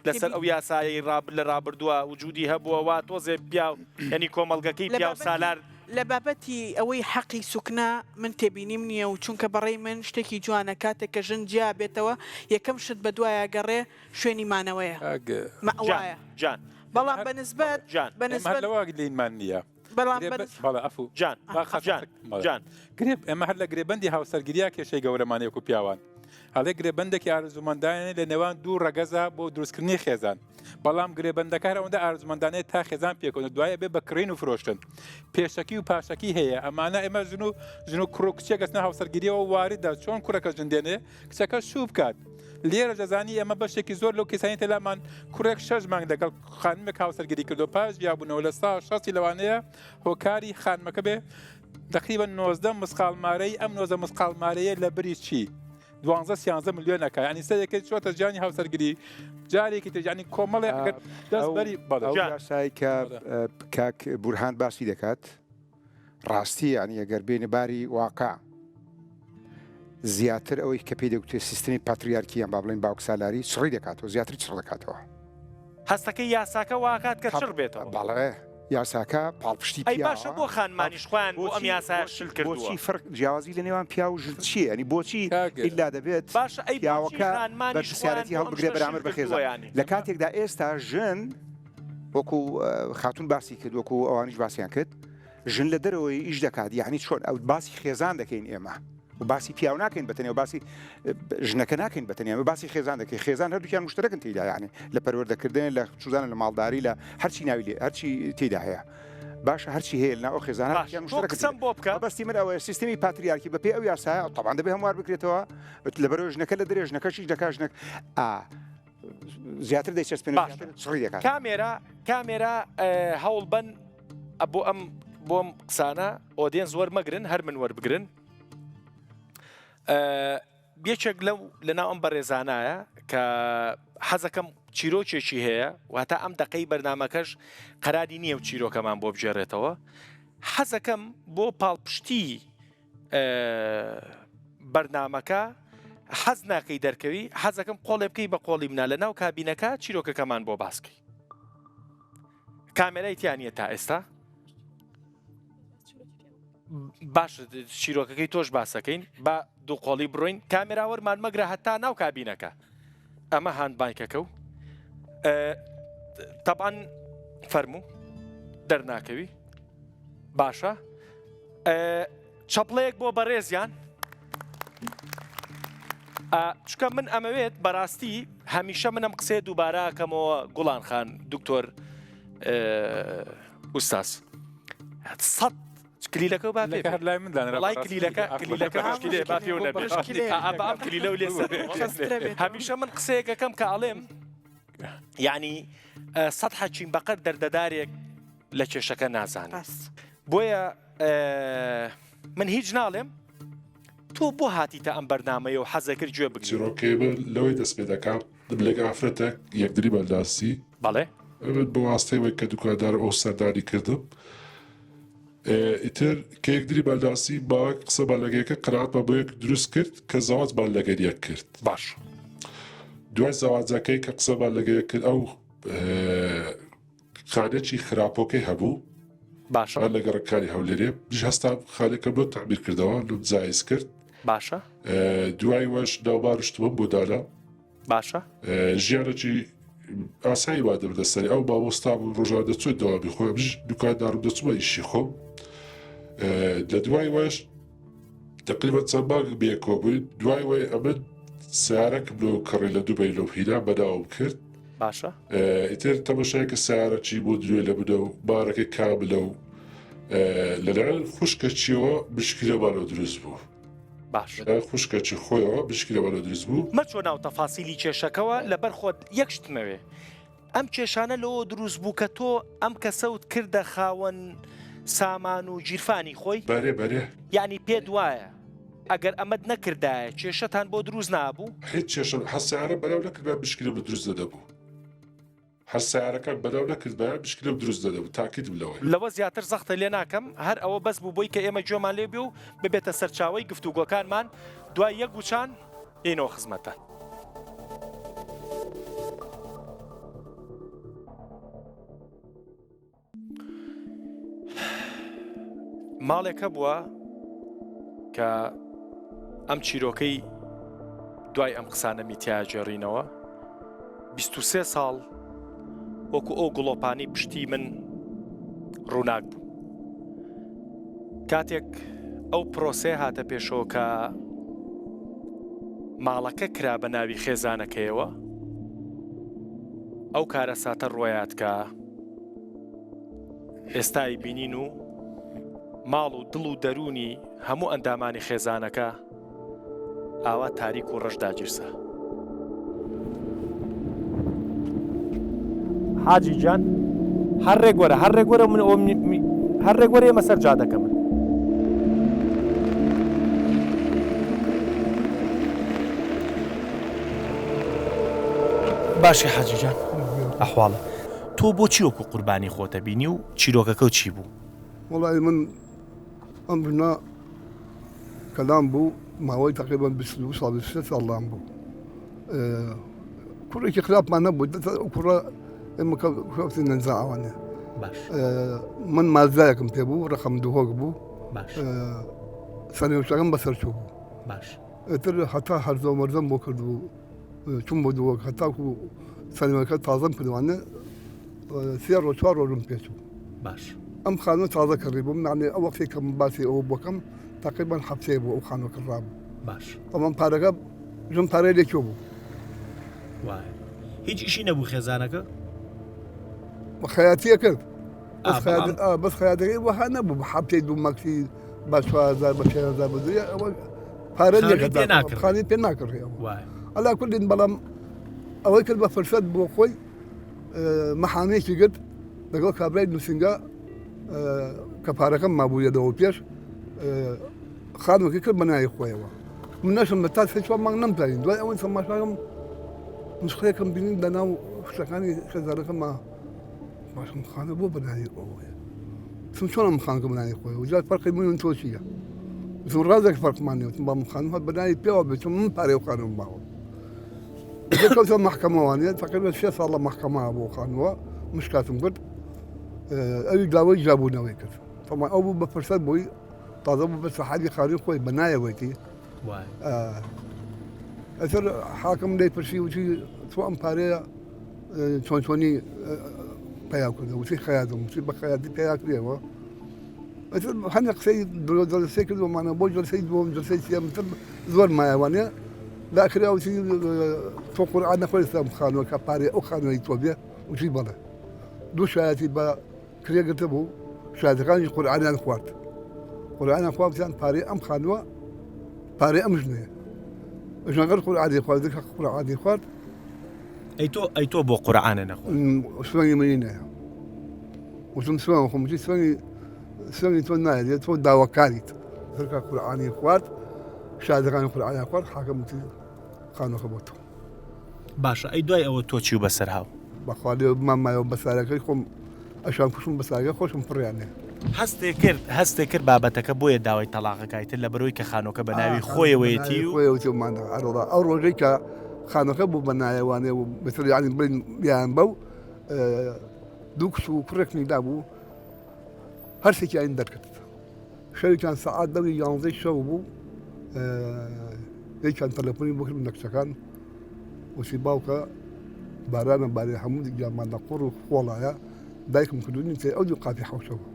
لەسەر تێبی. ئەو یاسایەی ڕاب لە ڕابردووە وجودی هەبووە وا تۆزێ پیاو یانی کۆمەڵگەکەی لە پیاو بابەتی سالار. لە بابەتی ئەوەی حەقی سوکنە من تێبینیم نییە و چونکە بەڕەی من شتێکی جوانە کاتێک کە ژن جیا بێتەوە یەکەم شت بەدوایا گەڕێ شوێنی مانەوەیە کاک. جان مەئوایە جان. بەڵام بە نسبەت جان. بە ئێمە هەر نسبەت. لەوە لینمان نییە. بەڵام بەرز. بەڵێ ئەفو جان با خاتون جان بەڵێ. جان. گرێ ئێمە هەر لە گرێبەندی هاوسەرگیریا کێشەی گەورەمان یەک و پیاوان ئەڵێ گرێبەندێکی ئارزومەندانەیە لە نێوان دوو ڕەگەزە بۆ دروستکردنی خێزان بەڵام گرێبەندەکە هەر ئەوەندە ئارزومەندانەیە تا خێزان پێکەوە دوای ئەبێ بە کڕین و فرۆشتن پێشەکی و پاشەکی هەیە ئەمانە ئێمە ژن و ژن و کوڕ و کچێک ئەچنە هاوسەرگیریەوە واردە چۆن کوڕەکە ژن دێنێ کچەکە شوو بکات لێرە دەزانی ئێمە بەشێکی زۆر لەو کەسانی تەلامان کوڕێک شەش مانگ لەگەڵ خانمێک هاوسەرگیری کردو پاش جیابوونەوە لە سا شەستی لەوانەیە هۆکاری خانمەکە بێ تقریبا 19 مسقال مارەی ئەم 19 مسقال مارەیە لە بری چی؟ دوانزە سیانزە ملیۆنەکە ینی سەرەکەی چۆتە ژیانی هاوسەرگیری جارێکی تر ینی کۆمەڵێ ئەگەر دەست بەری بەڵێ ئەو یاسای کە کاک بورهان باسی دەکات ڕاستی یانی ئەگەر بێینە باری واقع زیاتر ئەوەی کە پێی دەگوترێت سیستمی پاتریارکی یان با بڵێین باوکسالاری چڕی دەکاتەوە زیاتر چڕ دەکاتەوە. هەستەکەی یاساکە واکات کە چڕ بێتەوە. بەڵێ یاساکە پاڵپشتی ئەی پیاوە. باشە بۆ خانمانیش خۆیان بۆ ئەم بۆچی یاسایە بۆچی شل کردووە؟ بۆچی فەرق جیاوازی لە نێوان پیاو و ژن چییە؟ یانی بۆچی کاک ئیلا دەبێت باشە ئەی بۆچی پیاوەکە خانمانیش خۆیان بەرپرسیارێتی بۆ ئەم هەڵبگرێ شتە شل بەرامبەر بە کردووە خێزان یانی؟ لە کاتێکدا ئێستا ژن وەکو خاتون باسی کرد وەکو ئەوانیش باسیان کرد ژن لە دەرەوەی ئیش دەکات یعنی چۆن ئەو باسی خێزان دەکەین ئێمە و باسی پیاو ناکەین بەتەنێ و باسی ژنەکە ناکەین بەتەنیا ئێمە باسی خێزان دەکەین خێزان هەردووکیان مشتەرەکن تێیدا یعنی لە پەروەردەکردن لە چوزانە لە ماڵداری لە هەرچی ناوی لێ هەرچی تێدا هەیە باشە هەرچی هەیە لە ناو خێزان باش هەردووکیان تۆ مشتەرەکن قسەم تێیدا بۆ بکە مەبەستی من ئەوەیە سیستمی پاتریارکی بەپێی ئەو یاسایە تەبعەن دەبێ هەموار بکرێتەوە لەبەرەوە ژنەکە لە دەرێ ژنەکەشیش دەکا ژنەک ئا زیاتر دەیچەسپێنێ باشە زیاتر چڕی دەکات. کامێرا کامێرا هەوڵ بەن بۆ ئەم بۆم قسانە audience وەرمەگرن هەر من وەربگرن یەکێک لەو لەناو ئەم بەڕێزانایە کە حەزەکەم چیرۆکێکی هەیە واتە ئەم دەقەی بەرنمەکەش قەراری نییە و چیرۆکەمان بۆ بگێڕێتەوە حەزەکەم بۆ پاڵپشتی بەرنامەکە حەز ناکەی دەرکەوی حەزەکەم قۆڵێ بکەی بە قۆڵی منا لە ناو کابینەکە چیرۆکەکەمان بۆ باسکەی کامێرای تیانە تا ئێستا باش چیرۆکەکەی تۆش باسەکەین با دوو قۆڵی بڕۆین کامێرا وەرمان مەگرە هەتا ناو کابینەکە ئەمە هاند بایکەکە و تەبان فەرموو دەرناکەوی باشە چەپڵەیەک بۆ بەڕێزیان چکە من ئەمەوێت بەڕاستی هەمیشە منم قسەیە دووبارە کەمەوە گوڵان خان دکتۆر ئوستاز سەد. کلیلەکە با پێ هەر لای من دانرا وەڵای کلیلەکە کلیلەکە مشکلەیە با پێوە نەبێ ئا با ئەم کلیلە و لێ سەر هەمیشە من قسەیەک ئەکەم کە ئەڵێم یعنی سەد حەکیم بەقەر دەردەدارێک لە کێشەکە نازانێت بۆیە من هیچ ناڵێم تۆ بۆ هاتیتە ئەم بەرنمەیە و حەزەکرد گوێ بگری چیرۆکەی من لەوەی دەست پێ دەکا لەگە ئافرەتێک یەکتریمان ناسی بەڵێ من بە واستەی وەی کە دوکاندار ئەو سەردانی کردم ئیتر کە یەکتریمان ناسی ماوەیەک قسەمان لەگەر یەکە قەناعەتمان بۆ یەک دروست کرد کە زەواجمان لەگەر یەک کرد باش دوای زەواجەکەی کە قسەمان لەگەر یەک کرد ئەو خانێکی خراپۆکەی هەبوو باشە هەر لە گەڕەکانی هەولێرێ منیش هەستام خانەکەم لۆ تەعمیر کردەوە لۆم جایز کرد باشە دوای وەش ناوبارشتمم بۆ دانا باشە ژیانێکی ئاسایی وا دەبدە سەری ئەو مامۆستا بوو ڕۆژان دەچوو دەوامی خۆی منیش دوکاندارم دەچوومە ئیشی خۆم لە دوای وەش تقریبا چەند مانگ بێکۆ بووین دوای وەی ئەمن سیارەکم لۆ کڕی لە دوبەی لۆم هینا بەناوم کرد باشە ئیتر تەمەشای کە سیارە چی بۆ دوێ لە منە و بارەکەی کاملە و لەلایەن خوشکەچیەوە مشکلەمانەوە دروست بوو باش لەلایەن خوشکەچی خۆیەوە مشکلەمانەوە دروست بوو مەچۆ ناو تەفاسیلی کێشەکەوە لەبەر خۆت یەک شتمەوێ ئەم کێشانە لەوە دروست بوو کە تۆ ئەم کەسەوت کردە خاوەن سامان و گیرفانی خۆی؟ بەرێ بەرێ. یانی پێت وایە ئەگەر ئەمەت نەکردایە کێشەتان بۆ دروست نابوو؟ هیچ کێشەم هەر سەیارەم بەناو نەکردبایە مشکلەم دروست نەدەبوو هەر سەیارەکەم بەناو نەکردبایە مشکلەم دروست نەدەبوو تاکیدم لەوەیە. لەوە زیاتر زەختت لێ ناکەم هەر ئەوە بەس بوو بۆی کە ئێمە گوێمان لێ بێ و ببێتە سەرچاوەی گفتوگۆکانمان دوای یەک وچان یەینەوە خزمەتتان. ماڵێک هەبووە کە ئەم چیرۆکەی دوای ئەم قسانە میتیا گێڕینەوە 23 ساڵ وەکو ئەو گڵۆپانی پشتی من ڕووناک بوو کاتێک ئەو پرۆسەیە هاتە پێشەوە کە ماڵەکە کرا بە ناوی خێزانەکەیەوە ئەو کارەساتە ڕۆیات کە ئێستای بینین و ماڵ و دڵ و دەروونی هەموو ئەندامانی خێزانەکە ئاوا تاریک و ڕەش داگیرسا. حاجی گیان هەر ڕێک وەرە هەر ڕێک وەرە من هەر ڕێک وەرە ئێمە سەر جادەکە من. باشی حاجی گیان ئەحواڵە تۆ بۆچی وەکو قوربانی خۆتە بینی و چیرۆکەکەو چی بوو؟ وەڵی من ئەم ژنە کە لام بوو ماوەی تقریبا 22 ساڵ 23 ساڵ لام بوو کوڕێکی خراپمان نەبوو ئەو کوڕە ئێمە کەوتین نەنزاوانێ من مازدایەکم پێ بوو ڕقم دهۆک بوو سەرنوشتەکەم بەسەر چوو بوو باش ئیتر هەتا هەرزە و مەرزەم بۆ کرد بوو چون بۆ دووەک هەتاکو سەرنوەکە تازەم کردوانە سێ ڕۆ چوار ڕۆژم پێچوو باش ئەم خانووە تازە کڕی بووم یعنی ئەو وەختێک کە من باسی ئەوە بۆکەم تقریبا هەفتەیە بوو ئەو خانووە کڕابوو باش بەڵام پارەکە ژن پارەی لە کوێ بوو وایە هیچ ئیشی نەبوو خێزانەکە خەیاتیە کرد ئا، بەس خەیات- بەڵام ئا، بەس خەیاتەکەی وەها نەبوو بە هەفتەی دوو مەکسی بە 4000 بە 6000 بە دوو ئەوە پارە خانووی لێکە پێ ناکڕی. خانی پێ ناکڕی ئەوە وایە علا کولین بەڵام ئەوەی کرد بە فرسەت بۆ خۆی مەحامیەکی گرت لەگەڵ کابرای نووسینگە کە پارەکەم مابوو لەوە پێش خانوەکەی کرد بە ناوی خۆیەوە من نەشم بە تا سێ چوار مانگ نەمزانی دوای ئەوەی تەماشاکەم نسخەیەکم بینی لە ناو شتەکانی خێزانەکەمە باشم خانە بۆ بە ناوی ئەوەیە چون چۆن ئەم خانکە بە ناوی خۆی وجار فەرقی من و تۆ چییە وتم ڕازێک فەرقمان نییە وتم با من خانم هەر بە ناوی پێوە بێت چون من پارەی ئەو خانووم ماوە کەوتە مەحکەمەوانێ تقریبا سێ ساڵ لە مەحکەمە بۆ خانووە مشکاتم کرد ئەوی داوای جیابوونەوەی کرد طبعا ئەو بوو بە فرسەت بۆی تازە بوو بە سەحابی خانووی خۆی بە نایەوەتی ئەتر حاکم لێی پرسی وتی تۆ ئەم پارەیە چۆن چۆنی پیا کردە وتی خەیاتم وتی بە خەیاتی پیا کرێەوە ئەتر هەندێک قسەی درۆ جەلسەی کردومانە بۆ جەلسەی دووەم جەلسەی سێم تر زۆر مایەوانێ لاخرا وتی تۆ قورئان نەخۆی سەم خانووەکە پارەی ئەو خانووەی تۆ بێ وتی بەڵێ دوو شایەتی بە کرێ گرتە بوو شایەتەکانی قورئانیان خوارد. قورئانیان خوارد وتیان پارەی ئەم خانووە پارەی ئەم ژنەیە. ژنەکەش قورئانی خوارد کە قورئانی خوارد. ئەی تۆ ئەی تۆ بۆ قورئانە نەخوارد؟ سوێنی منی نایە. وتم سوێن خۆم وتی سوێنی سوێنی تۆ نایە تۆ داواکاریت. کە قورئانی خوارد شادەکانی قورئانیان خوارد حاکم وتی خانووەکە بۆ تۆ. باشە ئەی دوای ئەوە تۆ چیو بەسەر هاو؟ بەخوا لێ مامایەوە بەسارەکەی خۆم ئەشان کوشم بەسارەکەی خۆشم پڕیانێ. هەستێ کرد هەستێ کرد بابەتەکە بۆیە داوای تەڵاقەکای تر لەبەرئەوەی کە خانوەکە بە ناوی خۆیەوەیەتی و. خۆیەوەتی و مانە ئەرۆڵا ئەو ڕۆژەی کە خانوەکە بوو بە نایەوانێ و بەتر یانی بڵێن یان بەو دوو کچ و کوڕێکمی دابوو هەرسێکیان دەرکرد. شەوێکیان سەعات دەوری یانزەی شەو بوو یەکیان تەلەفۆنی بۆ کردم لە کچەکان وتی باوکە بارانە بارێ هەموو گیانمان لە قوڕ و خۆڵایە دایکم کردوونی تێ ئەو دوو قاپی حەوشەوە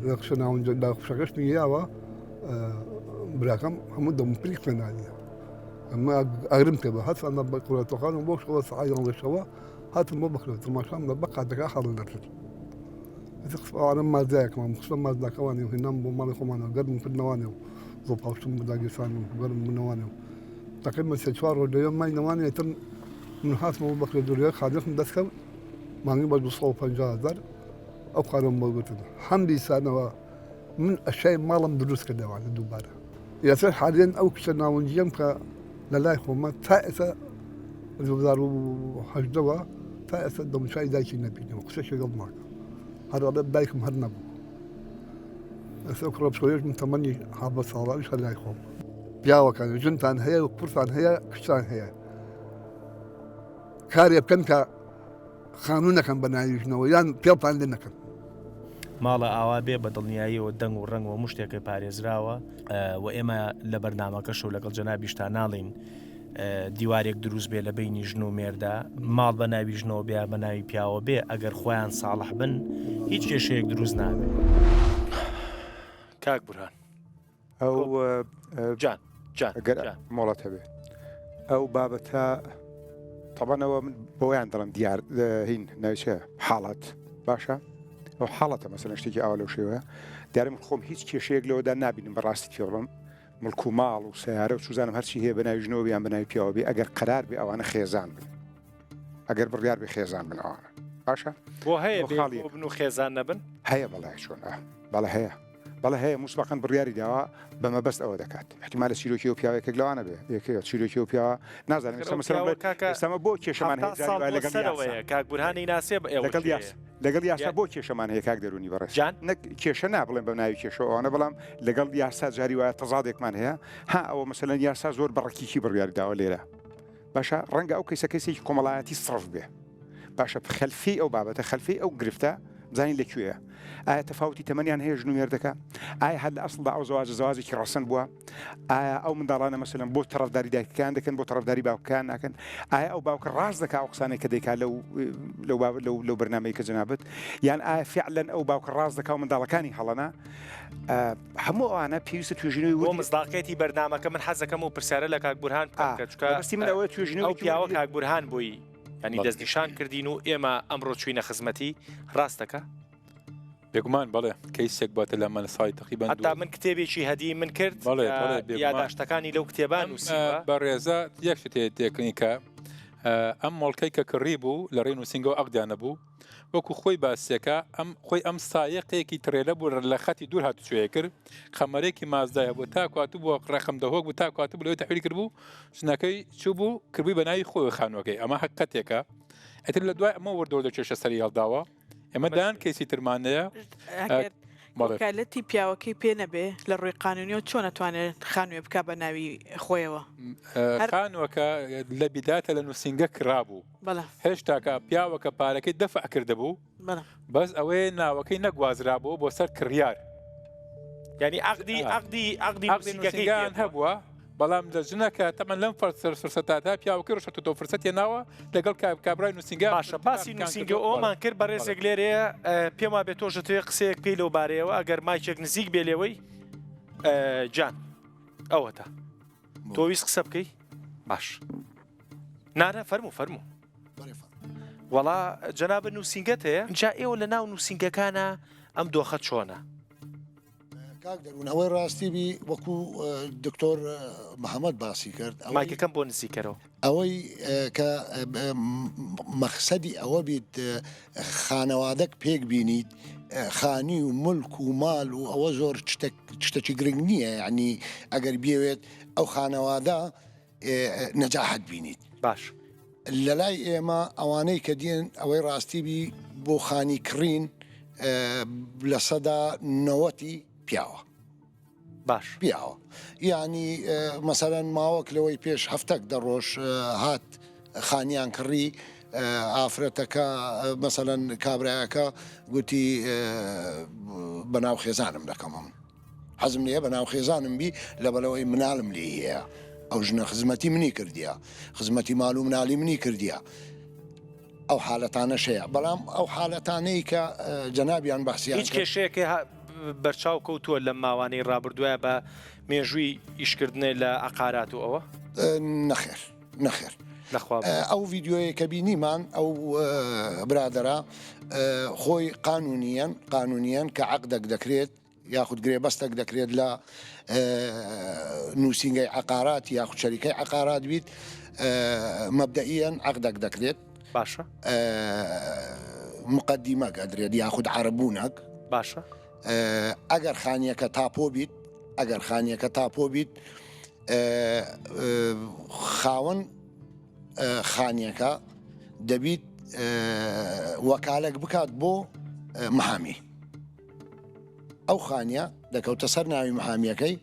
لە قسە ناونجە لە خوشەکەش نیاوە براکەم هەموو دەم پری خوێنانیە ئەمە ئەگرم پێ بە هەستان بە قورەتەخان بۆ شەوە سەعات یانزە شەوە هاتم بۆ بەکرێت تەماشام لە بەقاتەکە حاڵە دەکرد ئەوانە مازدایەکمان خستە مازداکەوانی و هێنام بۆ ماڵی خۆمانەوە گەرمم کردنەوانێ و زۆ پاوشتم بە داگیرسان و گەرم بوونەوانێ و تەقریبا سێ چوار ڕۆژ لەوێ ماینەوانێ ئیتر من هاتمەوە بەکرێ دوورگە خانووێکم دەست کەوت مانگی بە 250 هەزار ئەو خانووەم بۆ گرتن هەم دیسانەوە من ئەشیای ماڵم دروست کردەوانە دووبارە یاسر حالیەن ئەو کچە ناونجیەم کە لە لای خۆمە تا ئێستا 2018 وە تا ئێستا دەموچاوی دایکی نەبینیوە قسەشی لەگەڵ ناکا هەر ئەڵێ دایکم هەر نەبوو ئێستا کوڕە بچکۆلەش من تەمەنی 17 ساڵە ئەویش هەر لای خۆم پیاوەکان ژنتان هەیە و کوڕتان هەیە کچتان هەیە کارێ بکەن کە خانوو نەکەن بە ناوی ژنەوە یان پێڵتان لێ نەکەن. ماڵە ئاوا بێ بە دڵنیاییەوە دەنگ و ڕەنگ و هەموو شتێکە پارێزراوە و ئێمە لە بەرنامەکەشەوە لەگەڵ جەنابیشتا ناڵێین دیوارێک دروست بێ لە بینی ژن و مێردا ماڵ بە ناوی ژنەوە بێ بە ناوی پیاوە بێ ئەگەر خۆیان ساڵح بن هیچ کێشەیەک دروست نابێ. کاک بورهان. ئەو جان جان گەر مۆڵەت هەبێ ئەو بابەتە تەبەنەوە من بۆیان دەڵم دیار هین ناویچە حاڵەت باشە ئەو حاڵەتە مەسەلەن شتێکی ئاوا لەو شێوەیە دیارە من خۆم هیچ کێشەیەک لەوەدا نابینم بەڕاستی پێ بڵم مڵک و ماڵ و سیارە و چوزانم هەرچی هەیە بە ناوی ژنەوە بیان بە ناوی پیاوە بێ ئەگەر قەرار بێ ئەوانە خێزان بن ئەگەر بڕیار بێ خێزان بن ئەوانە باشە بۆ هەیە خاڵی بن و خێزان نەبن هەیە بەڵێ چۆن بەڵێ هەیە بەڵێ هەیە موسبەقەن بڕیاری داوە بە مەبەست ئەوە دەکات احتیمالە چیرۆکی ئەو پیاوە یەکێک لەوانە بێ یەکێک چیرۆکی ئەو پیاوە نازانم ئێستا مەسەلەن بڵێ ئێستا مە بۆ کێشەمان هەیە جاری وایە لەگەڵ یاسا کاک بورهانی ناسێ بە ئێوە لەگەڵ یاسا لەگەڵ یاسا بۆ کێشەمان هەیە کاک دەرونی بەڕێز جان نەک کێشە نا بڵێم بە ناوی کێشە ئەوانە بەڵام لەگەڵ یاسا جاری وایە تەزادێکمان هەیە ها ئەوە مەسەلەن یاسا زۆر بە ڕەکیکی بڕیاری داوە لێرە باشە ڕەنگە ئەو کەیسە کەیسێکی کۆمەڵایەتی سڕف بێ باشە خەلفی ئەو بابەتە خەلفی ئەو گرفتە بزانین لە کوێیە ئایا تەفاوتی تەمەنیان هەیە ژن و مێردەکە ئایا هەر لە ئەسڵدا ئەو زەواجە زەواجێکی ڕەسەن بووە ئایا ئەو منداڵانە مەسەلەن بۆ تەڕەفداری دایکەکان دەکەن بۆ تەڕەفداری باوکەکان ناکەن ئایا ئەو باوکە ڕاست دەکا ئەو قسانەی کە دەیکا لەو لەو بابەت لەو لەو بەرنامەی کە جەنابت یان ئایا فعلەن ئەو باوکە ڕاست دەکا و منداڵەکانی هەڵەنە هەموو ئەوانە پێویستە توێژینەوەی بۆ مزداقیەتی بەرنامەکە من حەزەکەم و پرسیارە لە کاک بورهان بکەم کە چونکە مەبەستی من ئەوەیە توێژینەوەی ئەو پیاوە کاک بورهان بۆی ینی دەستنیشان کردین و ئێمە ئەمڕۆ چوینە خزمەتی ڕاستەکە بێگومان بەڵێ کەیسێک باتە لامان لە ساڵی تقریبا حتا من کتێبێکی هەدی من کرد بەڵێ بەڵێ یاداشتەکانی لەو کتێبان نووسیوە بەڕێزە یەک شت هەیە تێکنی کە ئەم مۆڵکەی کە کڕی بوو لە ڕێی نووسینگەوە عەقدیان نەبوو وەکو خۆی باسیەکە ئەم خۆی ئەم سایەقێکی ترێلە بوو لە خەتی دوور هاتوچۆیە کرد قەمەرێکی مازدای هەبوو تاکو هاتبووە ڕەقم دەهۆک بوو تاکو هاتبوو لەوێ تەحویلی کردبوو ژنەکەی چوو بوو کردبووی بە ناوی خۆی خانووەکەی ئەمە حەقیقەتێکە ئیتر لە دوای ئەمە وردە وردە کێشە سەری هەڵداوە ئێمە دان کەیسی ترمان هەیە ئەگەر وەکالەتی پیاوەکەی پێ نەبێ لە ڕووی قانونیەوە چۆن ئەتوانێت خانوێ بکا بە ناوی خۆیەوە؟ خانووەکە لە بیداتە لە نووسینگە کرابوو هێشتاکە پیاوەکە پارەکەی دەفع کردبوو بەس ئەوەیە ناوەکەی نەگوازرابەوە بۆ سەر کڕیار. یانی عەقدی عەقدی عەقدی نووسینگەیان هەبووە بەڵام لە ژنەکە تەمەن لەم فرسەتادا پیاوەکەی ڕۆشتەوە فرسەتی ناوە لەگەڵ کابرای نووسینگە باشە باسی نووسینگە ئەومان کرد بەڕێزێک لێرەیە پێم وابێ تۆش دەتەوێت قسەیەک پێی لەو بارەیەوە ئەگەر مایکێک نزیک بێ لێوەی جان ئەوەتا تۆ ویست قسە بکەی باش نانە فەرموو فەرموو وەڵا جەنابە نووسینگەت هەیە جا ئێوە لە ناو نووسینگەکانە ئەم دۆخە چۆنە؟ کاک دەروون ئەوەی ڕاستی بی وەکو دکتۆر محەممەد باسی کرد مایکەکەم بۆ نزیکەرەوە. ئەوەی کە مەخسەدی ئەوە بیت خانەوادەک پێک بینیت خانی و ملک و مال و ئەوە زۆر شتێکی گرنگ نییە یعنی ئەگەر بیەوێت ئەو خانەوادە نەجاحەت بینیت باش لەلای ئێمە ئەوانەی کە دێن ئەوەی ڕاستی بی بۆ خانی کڕین لە سەدا نەوەتی پیاوە باش پیاوە یعنی مەسەرەن ماوەک لەوەی پێش هەفتەک دەڕۆژ هات خانیان کڕی ئافرەتەکە مەسەەن کابراەکە گوتی بەناو خێزانم دەکەمم حەزم لێیە بەناو خێزانم بی لەبەرئەوەی منالم لێی هەیە ئەو ژنە خزمەتی منی کردیە خزمەتی مال و منالی منی کردیە ئەو حالەتانەش هەیە بەڵام ئەو حالەتانەی کە جەنابیان بەحسیان هیچ کێشەیەکی بەرچاو کەوتووە لەم ماوانەی ڕابردووە بە مێژووی ئیشکردنێ لە عقارات و ئەوە؟ نەخێر نەخێر ئەو ڤیددیوەیە کە بینیمان ئەو برادرە خۆی قانونیەن قانونیەن کە عقدێک دەکرێت یاخود گرێبەستێک دەکرێت لە نووسینگەی عقارات یاخود شەریکەی عقارات بیت مەبدەئیەن عقدێک دەکرێت باشە مقدمەک ئەدرێت یاخود عربونەک باشە ئەگەر خانیەکە تاپۆ بیت ئەگەر خانیەکە تاپۆ بیت خاوەن خانیەکە دەبیت وەکالەک بکات بۆ محامی ئەو خانیە دەکەوتە سەر ناوی محامیەکەی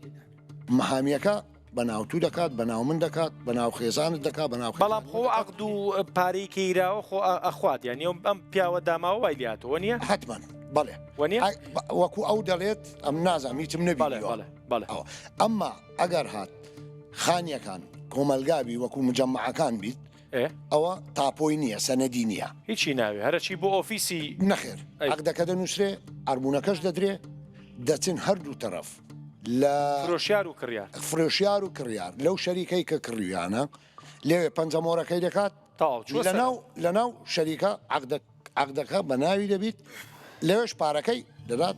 محامیەکە بە ناو تو دەکات بە ناو من دەکات بە ناو خێزانت دەکات بە ناو بەڵام خۆ عقد و پارەی کەیراوە خۆ ئەخوات یانی ئەم پیاوە داماوە وای لاتەوە نییە حتمما بەڵێ وەنیە وەکو ئەو دەڵێت ئەم نازانم هیچم نەبیوە بەڵێ ئەمما ئەگەر هات خانیەکان کۆمەلگابی وەکو مجەمعەکان بیت ئەوە تاپۆی نییە سەنەدی نییە. هیچی ناوێ هەرەچی بۆ ئۆفیسی. نەخێر عەقدەکە دەنووسرێ عەربوونەکەش دەدرێ دەچن هەردوو تەرەف لە. فرۆشیار و کڕیار. فرۆشیار و کڕیار لەو شەریکەی کە کڕیویانە لەوێ پەنجەمۆرەکەی دەکات تەواو چووە سەرەوە. لەناو لەناو شەریکە عەقدە عەقدەکە بە ناوی دەبیت لەوێش پارەکەی دەدات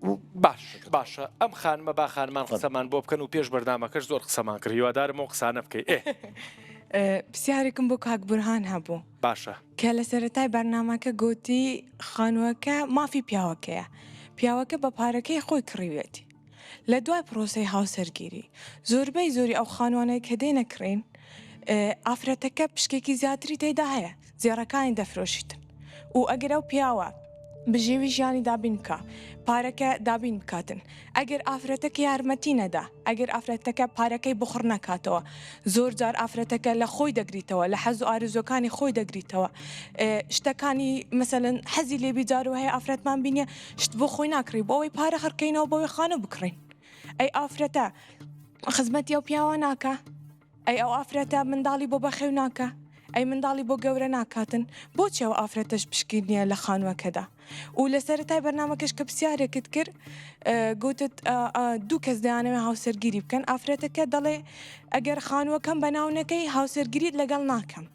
و. باش باشە ئەم خانمە با خانمان قسەمان بۆ بکەن و پێش بەرنامەکەش زۆر قسەمان کرد هیوادارم ئەو قسانە بکەی ئێ. پرسیارێکم بۆ کاک بورهان هەبوو. باشە. کە لە سەرەتای بەرنامەکە گۆتی خانووەکە مافی پیاوەکەیە پیاوەکە بە پارەکەی خۆی کڕیویەتی لە دوای پرۆسەی هاوسەرگیری زۆربەی زۆری ئەو خانوانەی کە دێنە کڕین ئافرەتەکە پشکێکی زیاتری تێدا هەیە زێڕەکانی دەفرۆشیتن و ئەگەر ئەو پیاوە بژێوی ژیانی دابین بکا پارەکە دابین بکاتن ئەگەر ئافرەتەکە یارمەتی نەدا ئەگەر ئافرەتەکە پارەکەی بخڕ نەکاتەوە زۆر جار ئافرەتەکە لە خۆی دەگریتەوە لە حەز و ئارزوەکانی خۆی دەگریتەوە شتەکانی مەسەلەن حەزی لێبی جار و هەیە ئافرەتمان بینیە شت بۆ خۆی ناکڕی بۆ ئەوەی پارە خڕکەینەوە بۆی خانوو بکڕین ئەی ئافرەتە خزمەتی ئەو پیاوە ناکا ئەی ئەو ئافرەتە منداڵی بۆ بەخێو ناکا؟ ئەی منداڵی بۆ گەورە ناکاتن؟ بۆچی ئەو ئافرەتەش پشکی نییە لە خانووەکەدا؟ و لە سەرەتای بەرنامەکەش کە پرسیارێکت کرد گوتت دوو کەس دەیانەوێ هاوسەرگیری بکەن ئافرەتەکە دەڵێ ئەگەر خانووەکەم بەناو نەکەی هاوسەرگیریت لەگەڵ ناکەم.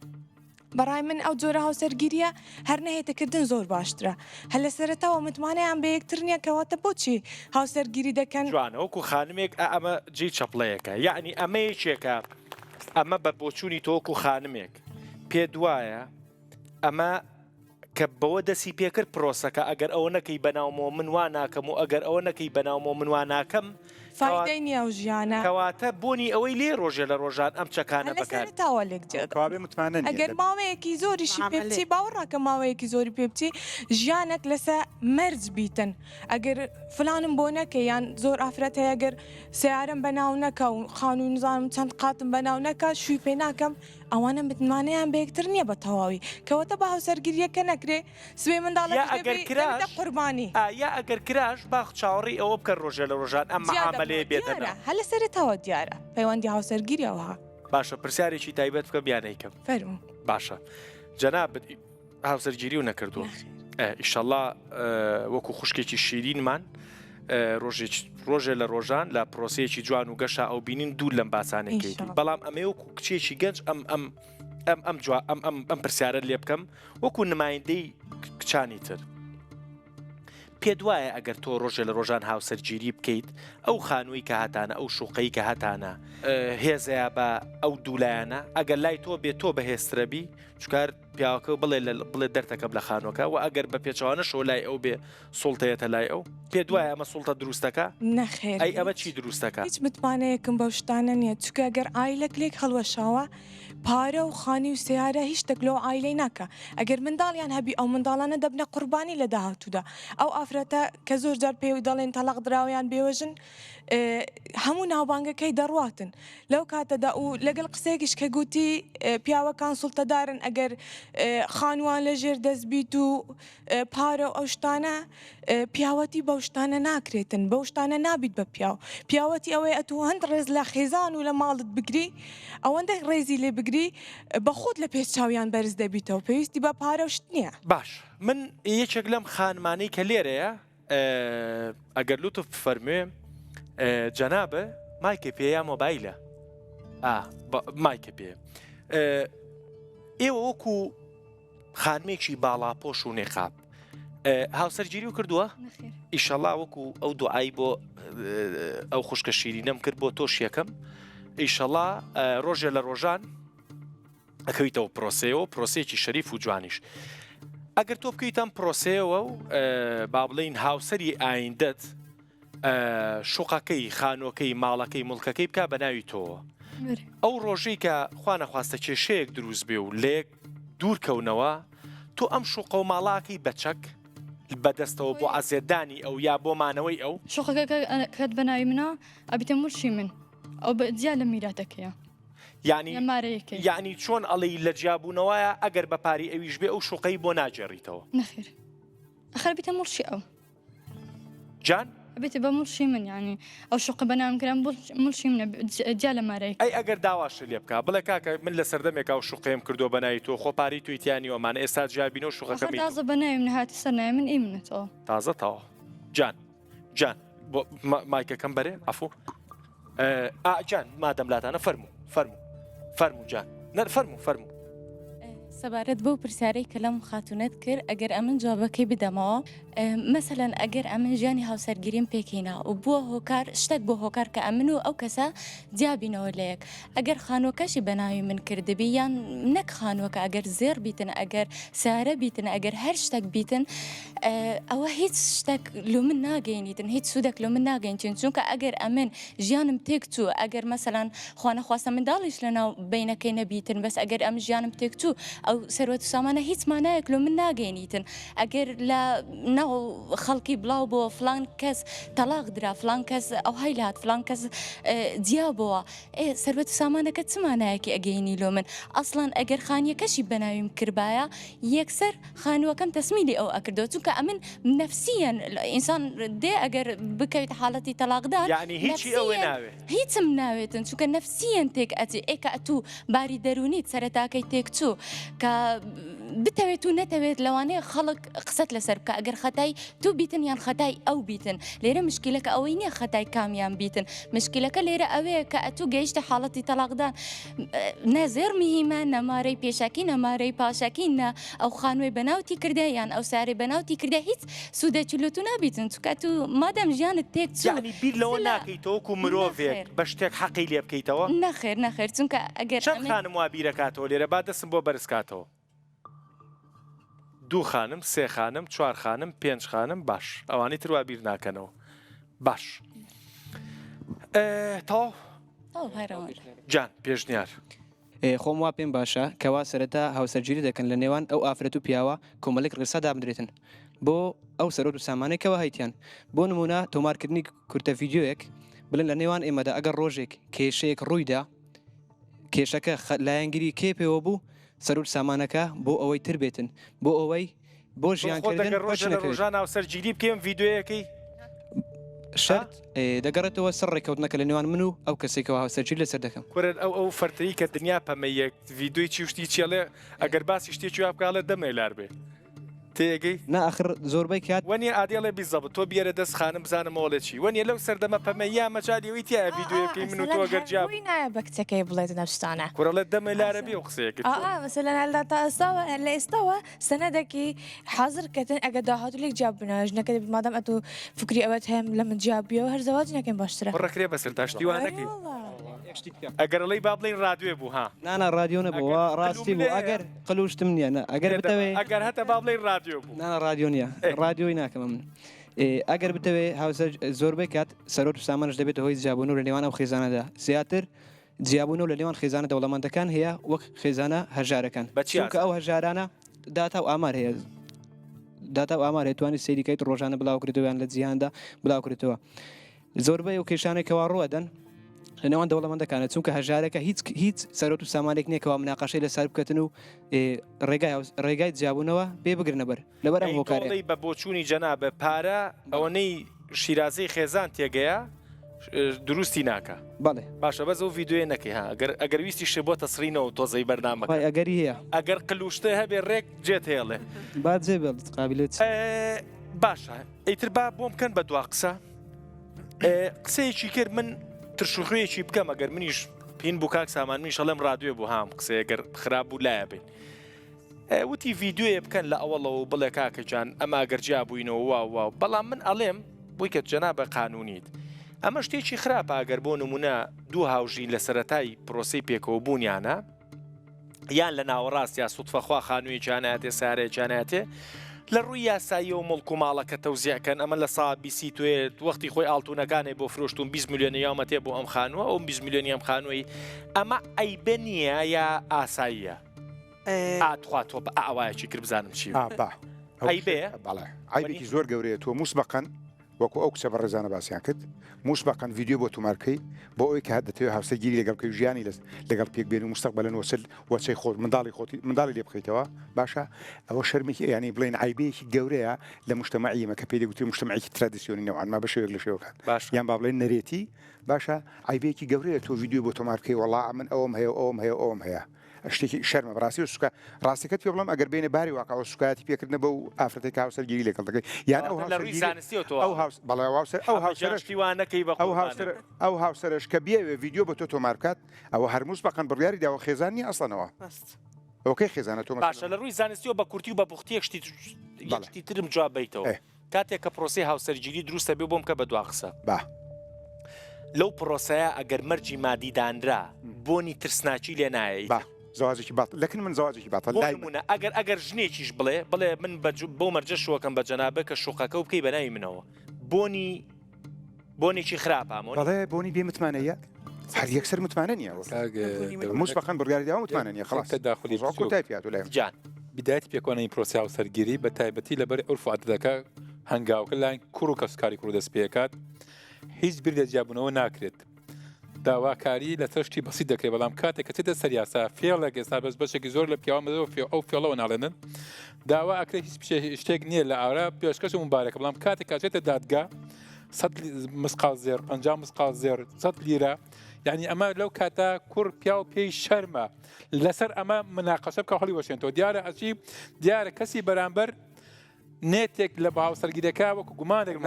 بەڕای من ئەو جۆرە هاوسەرگیریە هەر نەهێتە کردن زۆر باشترە هەر لە سەرەتاوە متمانەیان بە یەکتر نیە کەواتە بۆچی هاوسەرگیری دەکەن؟ جوانە وەکو خانمێک ئا ئەمە جێی چەپڵەیەکە یەعنی ئەمە یەکێکە ئەمە بە بۆچوونی تۆ وەکو خانمێک پێت وایە ئەمە کە بەوە دەسی پێکرد پرۆسەکە ئەگەر ئەوە نەکەی بەناومەوە من وا ناکەم و ئەگەر ئەوە نەکەی بەناومەوە من وا ناکەم فایدەی نیە ئەو ژیانە. کەواتە بۆنی ئەوەی لێ ڕۆژێ لە ڕۆژان ئەم چەکانە هەر لە بەکار. سەرەتاوە لێک جیا دەبن. کەوابێ متمانە نیە ئەگەر دەبێ. ماوەیەکی زۆریشی پێ معامەلەیە. بچی باوەڕ ناکەم ماوەیەکی زۆری پێ بچی ژیانەک لەسە مەرج بیتن ئەگەر فلانم بۆ نەکەی یان زۆر ئافرەت هەیە گەر سەیارەم بەناو نەکا و خانوو نزانم چەند قاتم بەناو نەکا شووی پێ ناکەم ئەوانە متمانەیان بە یەکتر نیە بە تەواوی کەواتە با هاوسەرگیریەکە نەکرێ سبەی یا منداڵەکەش ئەگەر دەبی کراش دەبیتە قوربانی. ئا یا ئەگەر کراش با چاوەڕێی ئەوە بکەن ڕۆژێ لە ڕۆژان ئەم جیا دەبنەوە مەعامەلەیە بێتە دیارە ناو. هەر لە سەرەتاوە دیارە پەیوەندی هاوسەرگیری ئەوها. باشە پرسیارێکی تایبەت بکەم یا نەیکەم؟ فەرموو. باشە جەنابت هاوسەرگیریو نەکردووە؟ نەخێر. ئێ ئیشەڵا وەکو خوشکێکی شیرینمان ڕۆژێک ڕۆژێ لە ڕۆژان لە پرۆسەیەکی جوان و گەشا ئەو بینین دوور لەم باسانەی کەیتی ئینشەڵا. بەڵام ئەمەی وەکو کچێکی گەنج ئەم ئەم ئەم ئەم جوا ئەم ئەم ئەم پرسیارەت لێ بکەم وەکو نمایندەی کچانی تر. پێت وایە ئەگەر تۆ ڕۆژێ لە ڕۆژان هاوسەرگیری بکەیت ئەو خانووی کە هەتانە ئەو شوقەی کە هەتانە هێزەیە بە ئەو دوولایەنە ئەگەر لای تۆ بێ تۆ بەهێزترە بی چکار پیاوەکە بڵێ بڵێ دەرتەکەم لە خانووەکە و ئەگەر بە پێچەوانەشەوە لای ئەو بێ سوڵتەیەتە لای ئەو پێت وایە ئەمە سوڵتە دروستەکە؟ نەخێر ئەی ئەمە چی دروستەکە؟ هیچ متمانەیەکم بەو شتانە نییە چونکە گەر عایلەک لێک هەڵوەشاوە پارە و خانی و سەیارە هیچ شتێک لەو عایلەی ناکا ئەگەر منداڵیان هەبی ئەو منداڵانە دەبنە قوربانی لە داهاتوودا ئەو ئافرەتە کە زۆر جار پێی دەڵێن تەڵاق دراوە یان بێوەژن هەموو ناوبانگەکەی دەڕواتن لەو کاتەدا و لەگەڵ قسەیەکیش کە گوتی پیاوەکان سوڵتەدارن ئەگەر خانووان لە ژێر دەست بیت و پارە و ئەو شتانە پیاوەتی بەو شتانە ناکرێتن بەو شتانە نابیت بە پیاو پیاوەتی ئەوەیە ئەتوو هەند ڕێز لە خێزان و لە ماڵت بگری ئەوەندە ڕێزی لێ بگری بە خۆت لە پێش چاویان بەرز دەبیتەوە پێویستی بە پارە و شت نییە. باش من یەکێک لەم خانمانەی کە لێرەیە ئەگەر لوتف بفەرموێ جەنابە مایکە پێ یا مۆبایلە مایکە پێ ئێوە وەکو خانمێکی باڵاپۆش و نێقاب هاوسەرگیری و کردووە ئیشەڵا وەکو ئەو دوعای بۆ ئەو خوشکە شیرینەم کرد بۆ تۆش یەکەم ئیشەڵا ڕۆژێ لە ڕۆژان ئەکەویتەوە پرۆسەیەوە پرۆسەیەکی شەریف و جوانیش ئەگەر تۆ بکەیت ئەم پرۆسەیەوە و با بڵین هاوسەری ئایندەت شوقەکەی خانۆکەی ماڵەکەی مڵکەکەی بک بە ناوی تۆوە ئەو ڕۆژەی کە خوانەخواستە کێشەیەک دروست بێ و لێک دوور کەونەوە تۆ ئەم شوقە و ماڵاکەی بەچەک بەدەستەوە بۆ عەزێتدانی ئەو یا بۆ مانەوەی ئەو؟ شوقەکە کە بە ناوی منە ئەبیتە موڵکی من ئەو بە جیا لە میراتەکەیە. یانی یانی چۆن ئەڵێی لە جیابوونەوەیە ئەگەر بە پاری ئەویش بێ ئەو شوقەی بۆ ناگێڕیتەوە؟ نەخێر ئەخر بیتە موڵکی ئەو. جان؟ ئەبێتە بە موڵکی من یانی ئەو شوقە بە ناوم کرا موڵکی منە جیا لە مارەیەکەی. ئەی ئەگەر داواشت لێ بکا بڵێ کاکە من لە سەردەمێکا ئەو شوقەیەم کردووە بە ناوی تۆ خۆ پارەی تۆی تیا نیوە ئەمانە ئێستا جیا بینەوە شوقەکەم ئەخر تازە بە ناوی منە هاتە سەر ناوی من ئی منە تەواو. تازە تەواو جان جان بۆ مایکەکەم بەرێ عەفوو ئا جان مادەم لاتانە فەرموو فەرموو فەرموو جان نەر فەرموو فەرموو. سەبارەت بەو پرسیارەی کە لەم خاتوونەت کرد ئەگەر ئەمن جوابەکەی بدەمەوە مەسەلەن ئەگەر ئەمن ژیانی هاوسەرگیریم پێکهینا و بووە هۆکار شتێک بۆ هۆکار کە ئەمن و ئەو کەسە جیابینەوە لە یەک ئەگەر خانووەکەشی بە ناوی من کردبی یان نەک خانووەکە ئەگەر زێڕ بیتن ئەگەر سارە بیتن ئەگەر هەر شتێک بیتن ئەوە هیچ شتێک لۆ من ناگەینیتن هیچ سوودێک لۆ من ناگەینچن چونکە ئەگەر ئەمن ژیانم تێک چوو ئەگەر مەسەلەن خوانەخواستە منداڵیش لە ناو بەینەکەی نەبیتن بەس ئەگەر ئەم ژیانم تێک چوو ئەو سەروەت و سامانە هیچ مانایەک لۆ من ناگەینیتن ئەگەر لە ناو خەڵکی بڵاو بۆ فلان کەس تەلاق درا فلان کەس ئەوهای لات فلان کەس جیا بۆوە ئێ سەروەت و سامانەکە چ مانایەکی ئەگەینی لۆ من ئەسڵەن ئەگەر خانیەکەشی بەناویم کردبایە یەکسەر خانووەکەم تەسمیلی ئەو ئەکردەوە چونکە ئەمن نەفسیەن ئینسان دێ ئەگەر بکەوێتە حاڵەتی تەلاقدان یعنی هیچی ئەوێ ناوێ هیچم ناوێتن چونکە نەفسیەن تێک ئەچێ ئێ کە ئەتوو باری دەروونیت سەرەتاکەی تێکچوو کە بتەوێت و نەتەوێت لەوانەیە خەڵک قسەت لەسەر بکە ئەگەر خەتای تو بیتن یان خەتای ئەو بیتن لێرە مشکلەکە ئەوەی نییە خەتای کامیان بیتن مشکلەکە لێرە ئەوەیە کە ئەتوو گەیشتە حاڵەتی تەلاقدان نە زێڕ مهیمە نە مارەی پێشەکی نە مارەی پاشەکی نە ئەو خانووی بەناوتی کردە یان ئەو سارەی بەناوتی کردە هیچ سوودێکی لۆ تو نابیتن چونکە تو مادەم ژیانت تێک چوو یەعنی بیر لەوە ناکەیتەوە وەکو مرۆڤێک بە شتێک حەقی لێ بکەیتەوە؟ نەخێر نەخێر چونکە ئەگەر چەند خانم وا بیرەکاتەوە لێرە با دەستم بۆ بەرز کاتەوە دوو خانم سێ خانم چوار خانم پێنج خانم باش ئەوانەی تر وا بیر ناکەنەوە باش تەواو جان پێشنیار. خۆم وا پێم باشە کەوا سەرەتا هاوسەرگیری دەکەن لە نێوان ئەو ئافرەت و پیاوە کۆمەلێک ڕێسا دابنرێتن بۆ ئەو سەرۆت و سامانەی کەوا هەیتیان بۆ نمونە تۆمارکردنی کورتە ڤیدیۆیەک بڵێن لە نێوان ئێمەدا ئەگەر ڕۆژێک کێشەیەک ڕوویدا کێشەکە لایەنگری کێ پێوە بوو سەرور سامانەکە بۆ ئەوەی تر بێتن بۆ ئەوەی بۆ ژیان کردن ڕۆژە لە ڕۆژان هاوسەرگیری بکەم ڤیدیۆیەکەی شەرت دەگەڕێتەوە سەر ڕێککەوتنەکە لە نێوان من و ئەو کەسێکەوە هاوسەرگیری لەسەر دەکەم. کورە ئەو ئەو فەرتەی کە دنیا پەمەییە ڤیدیۆی چی و شتی چی ئەڵێ ئەگەر باسی شتێکی وا بکا ئەڵێ دەمێ لار بێ. تێگەی؟ نا ئەخر زۆربەی کات. وەنیە ئادی ئەڵێ بیزەبت تۆ بیەرە دەست خانم بزانم ئەوەڵێ چی وەنیە لەو سەردەمە پەمەییە مەجالی ئەوەی تیایە ڤیدیۆیە بکەی من و تۆ گەر جیا بۆی نایە بە کچەکەی بڵێت ئەو شتانە. کورە ئەڵێ دەمێ لارە بێ ئەو قسەیە کرد ئا مەسەلەن هەر لە تا ئێستاوە هەر لە ئێستاوە سەنەدەکی حازر کەتن ئەگەر داهاتوو لێک جیا ببنەوە ژنەکە دەبی مادام ئەتوو فکری ئەوەت هەیە لە من جیا ببیەوە هەر زەواج نەکەین باشترە. کوڕە کرێ بەسەر تا شتی وا نەکەی. ئەگەر ئەڵێی با بڵێین ڕادوێ بوو ها. نا نا ڕادیۆ نەبوو ئەگەر وا ڕاستی بوو قلوم ئەگەر قلوشتم نییە نا ئەگەر بتەوێ ئەگەر هەتە با بڵێین ڕادیۆ بوو. نا نا ڕادیۆ نییە ڕادیۆی ناکەم ئەمن ئەگەر بتەوێ هاوسەر زۆربەی کات سەرۆت و سامانش دەبێتە هۆی جیابوونەوە لە نێوان ئەو خێزانەدا زیاتر جیابوونەوە لە نێوان خێزانە دەوڵەمەندەکان هەیە وەک خێزانە هەژارەکان بە چی چونکە ئەو هەژارانە داتا و ئامار هەیە داتا و ئامار هەیە توانی سەیری کەیت ڕۆژانە بڵاوکردەوە یان لە جیهاندا بڵاوکردەوە زۆربەی ئەو کێشانەی کەوا ڕووئەدەن لە نێوان دەوڵەمەندەکانە چونکە هەژارەکە هیچ هیچ سەرۆت و سامانێک نییە کەوا مناقەشەی لەسەر بکەتن و ڕێگای ڕێگای جیابوونەوە پێ بگرنە بەر لەبەر ئەم ئەی تۆ هۆکارەیە. ئەڵێی بە بۆچوونی جەنابت پارە ئەوەنەی شیرازەی خێزان تێگەیە دروستی ناکا؟ بەڵێ. باشە بەس ئەو ڤیدیۆیە نەکەی ها گەر ئەگەر ویستیشت بۆ تەسڕینەوە تۆزەی بەرنامەکە. وای ئەگەری هەیە. ئەگەر قلوشتە هەبێ ڕێک جێت هێڵێ. با جێ بێڵیت قابیلە چی. باشە ئیتر با بۆم بکەن بە دوا قسە قسەیەکی کرد من ترشوخوێکی بکەم ئەگەر منیش پین بوو کاک سامان منیش ئەڵێم ڕادوێ بوو هام قسەیە گەر خراپ بوو لایە بین وتی ڤیددیویە بکەن لە ئەوەڵەوە بڵێ کاکە جان ئەمە گەر جیا بووینەوە وا وا بەڵام من ئەڵێم بووی کە جەنابە قانونیت ئەمە شتێکی خراپە ئەگەر بۆ نمونە دوو هاوژین لە سەتای پرۆسی پێکەوە بوونیانە یان لە ناوەڕاست یا سوتفە خوا خانوویەکیان ئەیاتێ سارەیەکیان ئەیاتێ لە ڕووی یاساییەوە موڵک و ماڵەکە تەوزیع کەن ئەمە لە سا بیسی توێت وەختی خۆی ئاڵتونەکانێ بۆ فرۆشتون 20 ملیۆنی یاومەتێ بۆ ئەم خانووە ئەو 20 ملیۆنی ئەم خانووی ئەمە عەیبە نییە یا ئاساییە ئا تخوا تۆ بە ئاوایەکی کرد بزانم چی ئا با عەیبەیە بەڵێ عەیبێکی زۆر گەورەیە تۆ موسبەقەن وەکو ئەو کچە بەڕێزانە باسیان کرد موسبەقەن ڤیدیۆ بۆ تۆمار بکەی بۆ ئەوەی کە دەتەوێت هاوسەرگیری لەگەڵ بکەی و ژیانی لەگەڵ پێک بێنی و مستەقبەلەن وەچە وەچەی خۆت منداڵی خۆتی منداڵی لێ بخەیتەوە باشە ئەوە شەرمێکی یانی بڵێن عەیبەیەکی گەورەیە لە مجتەمەعی ئێمە کە پێی دەگوترێ مجتەمەعێکی ترادیسیۆنی نەوعەن ما بە شێوەیەک لە شێوەکان باشە یان با بڵێن نەرێتی باشە عەیبەیەکی گەورەیە تۆ ڤیدیۆ بۆ تۆمار بکەی وەڵا من ئەوەم هەیە و ئەوەم هەیە و ئەوەم هەیە شتێکی شەرمە بەڕاستی و سوکە ڕاستەکەت پێ بڵێم ئەگەر بێنە باری واقعەوە سوکایەتی پێکردنە بەو ئافرەتەی کە هاوسەرگیری لەگەڵ دەکەی یان ئەو کەواتە لە ڕووی هاوسەرگیری زانستیەوە تۆ ئەو هاوس بەڵێ ئەو هاوسەر ئەو حەمە گیان هاوسەرەش شتی وا نەکەی بە ئەو قوربانت. هاوسەر ئەو هاوسەرەش کە بیەوێ ڤیدیۆ بۆ تۆ تۆمار بکات ئەوە هەر موسبەقەن بڕیاری داوە خێزان نییە ئەسڵەنەوە ڕاست. ئەوە کەی خێزانە تۆ باشە مەسەلەن لە ڕووی زانستیەوە بە کورتی و بە پوختی یەک شتی یەک بەڵێ شتی ترم جواب بەیتەوە ئێ. کاتێک کە پرۆسەی هاوسەرگیری دروستە بێ بۆم کە بە دوا قسە. با. لەو پرۆسەیە ئەگەر مەرجی مادی دانرا بۆنی ترسناکی لێ نایە با. ئیتر. زەواجێکی باتڵ لەکن من زەواجێکی باتڵ بۆ لای من. نموونە ئەگەر ئەگەر ژنێکیش بڵێ بڵێ من بە بەو مەرجە شووەکەم بە جەنابت کە شوقەکەو بکەی بە ناوی منەوە بۆنی بۆنێکی خراپە ئەمە. بەڵێ بۆنی بێ متمانەیە هەر یەکسەر متمانە نییە وەک کاک موسبەقەن بڕیاری داوە متمانە نییە خەڵاس تەداخولی زۆر بچووک. کۆتای پێ هاتوو لای من. جان. بیدایەتی پێکەوەنانی پرۆسەی هاوسەرگیری بە تایبەتی لەبەر عورف و عادەتەکە هەنگاوەکە لایەن کوڕ و کەسوکاری کوڕ دەست پێکات هیچ بیر لە جیابوونەوە ناکرێت داواکاری لەسەر شتی بەسیت دەکرێت بەڵام کاتێک کە چێتە سەر یاسا فێڵێک ئێستا بەس بەشێکی زۆر لە پیاوان بەدەوە فێ ئەو فێڵەوە ناڵێنن داوا ئەکرێت هیچ شتێک نییە لە ئارا پێشکەش و مبارەکە بەڵام کاتێک کاچێتە دادگا مسقال زێر 50 مسقال زێر 100 لیرە یعنی ئەمە لەو کاتە کوڕ پیاو پێی شەرمە لەسەر ئەمە مناقەشە بکە هەڵی وەشێنەوە دیارە ئەچی دیارە کەسی بەرامبەر نێتێک لە هاوسەرگیرەکە وەکو گومانێک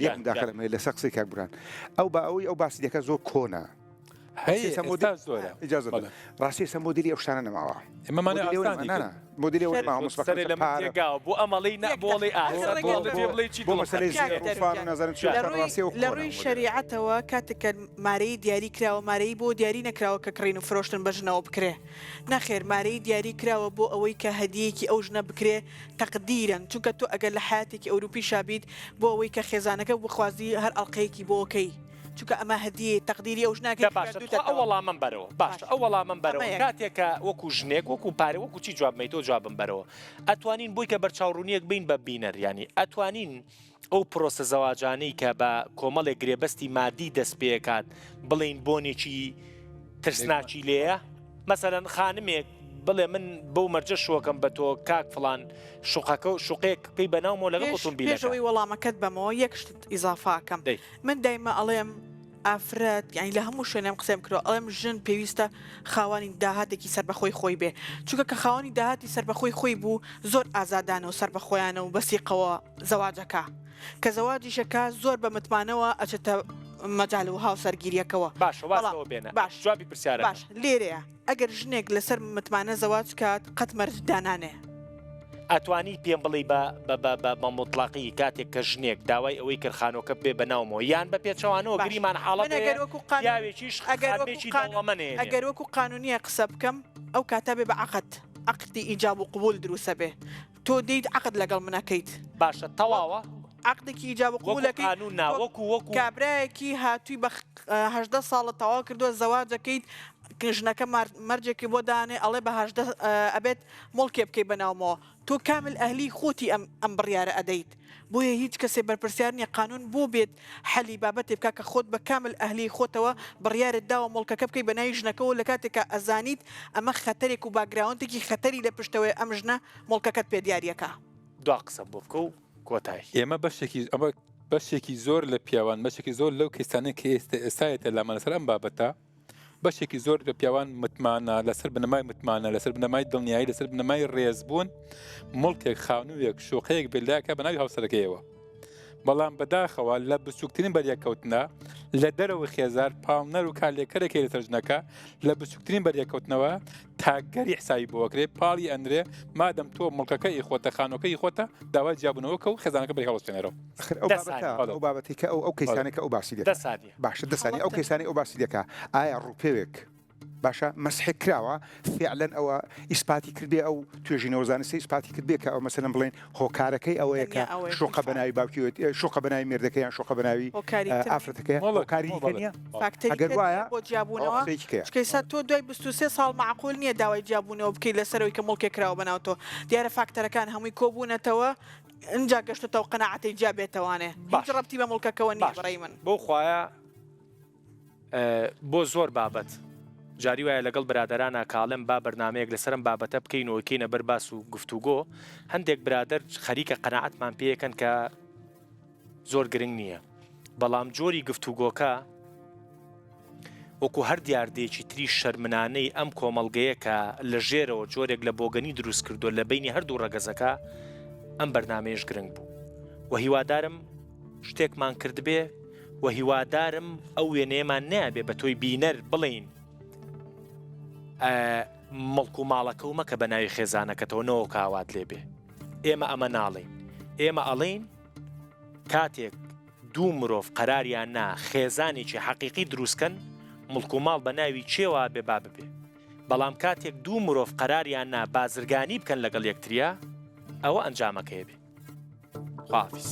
یەک لەسەر قسەی کاک بران ئەو بە ئەوەی ئەو باسی دەکە زۆر کۆنە ڕاستی ئێستا مۆدیلی ئەو شتانە نەماوە مۆدیلی ئەو نەماوە بۆ ئەمەڵی نە بۆڵی بۆ مەسەلەی نازانم چی لە ڕووی شەریعەتەوە کاتێک کە مارەیی دیاری کراوە مارەیی بۆ دیاری نەکراوە کە کڕین و فرۆشتن بە ژنەوە بکرێ نەخێر مارەیی دیاری کراوە بۆ ئەوەی کە هەدیەیەکی ئەو ژنە بکرێ تەقدیرەن چونکە تۆ ئەگەر لە حەیاتێکی ئەوروپیشا بیت بۆ ئەوەی کە خێزانەکە بخوازی هەر ئەڵقەیەکی بۆ کەی چونکە ئەمە هەدیەیە تەقدیری ئەو ژنە دە باشە تخوا ئەو وەڵامەم بەرەوە باشە ئەو وەڵامەم بەرەوە کاتێک کە وەکو ژنێک وەکو پارێ وەکو چی جواب مەیتەوە جوابم بەرەوە ئەتوانین بۆی کە بەرچاوڕوونیەک بین بە بینەر یانی ئەتوانین ئەو پرۆسە زەواجانەی کە بە کۆمەڵێک گرێبەستی مادی دەست پێکات بڵێین بۆنێکی ترسناکی لێیە؟ مەسەلەن خانمێک بڵێ من بەو مەرجە شووەکەم بە تۆ کاک فڵان شوقەکە و شوقەیەک بکەی بە ناومەوە لەگەڵ پێش ئۆتۆمبیلەکە. ئەوەی وەڵامەکەت بەمەوە یەک شتت ئیزافە ئەکەم دەی. من دایمە ئەڵێم. ئافرەت یانی لە هەموو شوێنێ ئەم قسەیەم کردوە ئەڵێم ژن پێویستە خاوەنی داهاتێکی سەربەخۆی خۆی بێ چونکە کە خاوەنی داهاتی سەربەخۆی خۆی بوو زۆر ئازادانە و سەربەخۆیانە و بە سیقەوە زەواجەکا کە زەواجیشەکا زۆر بە متمانەوە ئەچێتە مەجال و هاوسەرگیریەکەوە باشە واز بەڵام لەوە بێنە باش جوابی پرسیارەکەم. باش لێرەیە ئەگەر ژنێک لەسەر متمانە زەواج کات قەت مەرج دانانێ. ئەتوانی پێم بڵێی بە بە بە بە بە موتڵەقی کاتێک کە ژنێک داوای ئەوەی کرد خانووەکە ببێ بە ناومەوە یان بە پێچەوانەوە باش گریمان حاڵەت من ئەگەر هەیە وەکو قانون پیاوێکیش ئەگەر وەکو خانمێکی قانون دەوڵەمەند ئەهێنێ. ئەگەر وەکو قانونیە قسە بکەم ئەو کاتە بێ بە عەقد عەقدی ئیجاب و قبول دروسە بێ تۆ دێیت عەقد لەگەڵ من ئەکەیت. باشە تەواوە؟ عەقدێکی ئیجاب و وەکو قبول ئەکەیت قانون نا تۆ وەکو وەکو. کابرایەکی هاتووی بە 18 ساڵت تەواو کردووە زەواج ئەکەیت ژنەکە مەرجێکی بۆ دانێ ئەڵێ بە 18 ئەبێت موڵکێ بکەی بە ناومەوە تۆ کامل ئەهلی خۆتی ئەم ئەم بڕیارە ئەدەیت بۆیە هیچ کەسێ بەرپرسیار نیە قانون بۆ بێت حەلی بابەتێ بکا کە خۆت بە کامل ئەهلی خۆتەوە بڕیارت داوە موڵکەکە بکەی بە ناوی ژنەکەوە لە کاتێکا ئەزانیت ئەمە خەتەرێک و باکگراوەنتێکی خەتەری لە پشتەوەیە ئەم ژنە موڵکەکەت پێ دیاریەکا. دوا قسەم بۆ بکە و کۆتایی. ئێمە بەشێکی ئەمە بەشێکی زۆر لە پیاوان بەشێکی زۆر لەو کەیسانەی کە ئێستا ئێستایەتە لامان لەسەر ئەم بابەتە بەشێکی زۆر لە پیاوان متمانە لەسەر بنەمای متمانە لەسەر بنەمای دڵنیایی لەسەر بنەمای ڕێزبوون مڵکێک خانوویەک شوقەیەک بێلاکە بە ناوی هاوسەرەکەیەوە بەڵام بەداخەوە لە بچووکترین بەریەککەوتنە لە دەرەوەی خێزار پاڵنەر و کارلێکەرێکی لەسەر ژنەکە لە بچووکترین بەریەککەوتنەوە تاگەری حسابی بۆکرێ پاڵی ئەنرێ مادەم تۆ مڵکەکە ئی خۆتە خانۆکە ئی خۆتە داوای جیابوونەوە کە و خێزانەکە بەری هەڵوەشێنەرەوە. ئەخر ئەو بابەتە ئەو بابەتەی کە ئەو ئەو کەیسانەی کە ئەو باسی دەکا باشە دە سانیە ئەو کەیسانەی ئەو باسی دەکا ئایا ڕووپێوێک باشە مەسحێک کراوە فعلەن ئەوە ئیسپاتی کردبێ ئەو توێژینەوە زانستی ئیسپاتی کردبێ کە ئەو مەسەلەن بڵێن هۆکارەکەی ئەوەیە کە تەنیا ئەوەیە شوقە بە ناوی باوکی شوقە بە ناوی مێردەکەی یان شوقە بە ناوی هۆکاری تر نییە. ئافرەتەکەیە هۆکاری دیکە نییە فاکتەری ئەگەر تر نییە وایە بۆ ئەوە جیابوونەوە قسەیەکی کەیە. چونکە ئێستا تۆ دوای 23 ساڵ مەعقول نییە داوای جیابوونەوە بکەیت لەسەر ئەوەی کە موڵکێک کراوە بە ناو تۆ دیارە فاکتەرەکان هەمووی کۆبوونەتەوە ئینجا گەشتۆتە ئەو قەناعەتەی جیا بێتەوانێ هیچ باش ڕەبتی بە موڵکەکەوە نییە باش بەڕەی من. بەو خوایە بۆ زۆر بابەت جاری وایە لەگەڵ برادەرانا کاڵێم با بەرنامەیەک لەسەر ئەم بابەتە بکەین و کەینە بەر باس و گفتوگۆ هەندێک برادەر خەریکە قەناعەتمان پێیەکەن کە زۆر گرنگ نییە بەڵام جۆری گفتوگۆکە وەکو هەر دیاردەیەکی تری شەرمنانەی ئەم کۆمەڵگەیە کە لە ژێرەوە جۆرێک لە بۆگەنی دروست کردووە لە بینی هەردوو ڕەگەزەکە ئەم بەرنمەیەش گرنگ بوو و هیوادارم شتێکمان کردبێ و هیوادارم ئەو وێنەیەمان نەیابێ بە تۆی بینەر بڵێین مڵک و ماڵەکە و مەکە بە ناوی خێزانەکەتەوە نەوەکە ئاوات لێ بێ ئێمە ئەمە ناڵێین ئێمە ئەڵێین کاتێک دوو مرۆڤ قەراریان نا خێزانێکی حەقیقی دروستکەن مڵک و ماڵ بە ناوی کێوە بێ با ببێ بەڵام کاتێک دوو مرۆڤ قەراریان نا بازرگانی بکەن لەگەڵ یەکتریا ئەوە ئەنجامەکەی بێ خواحافیز.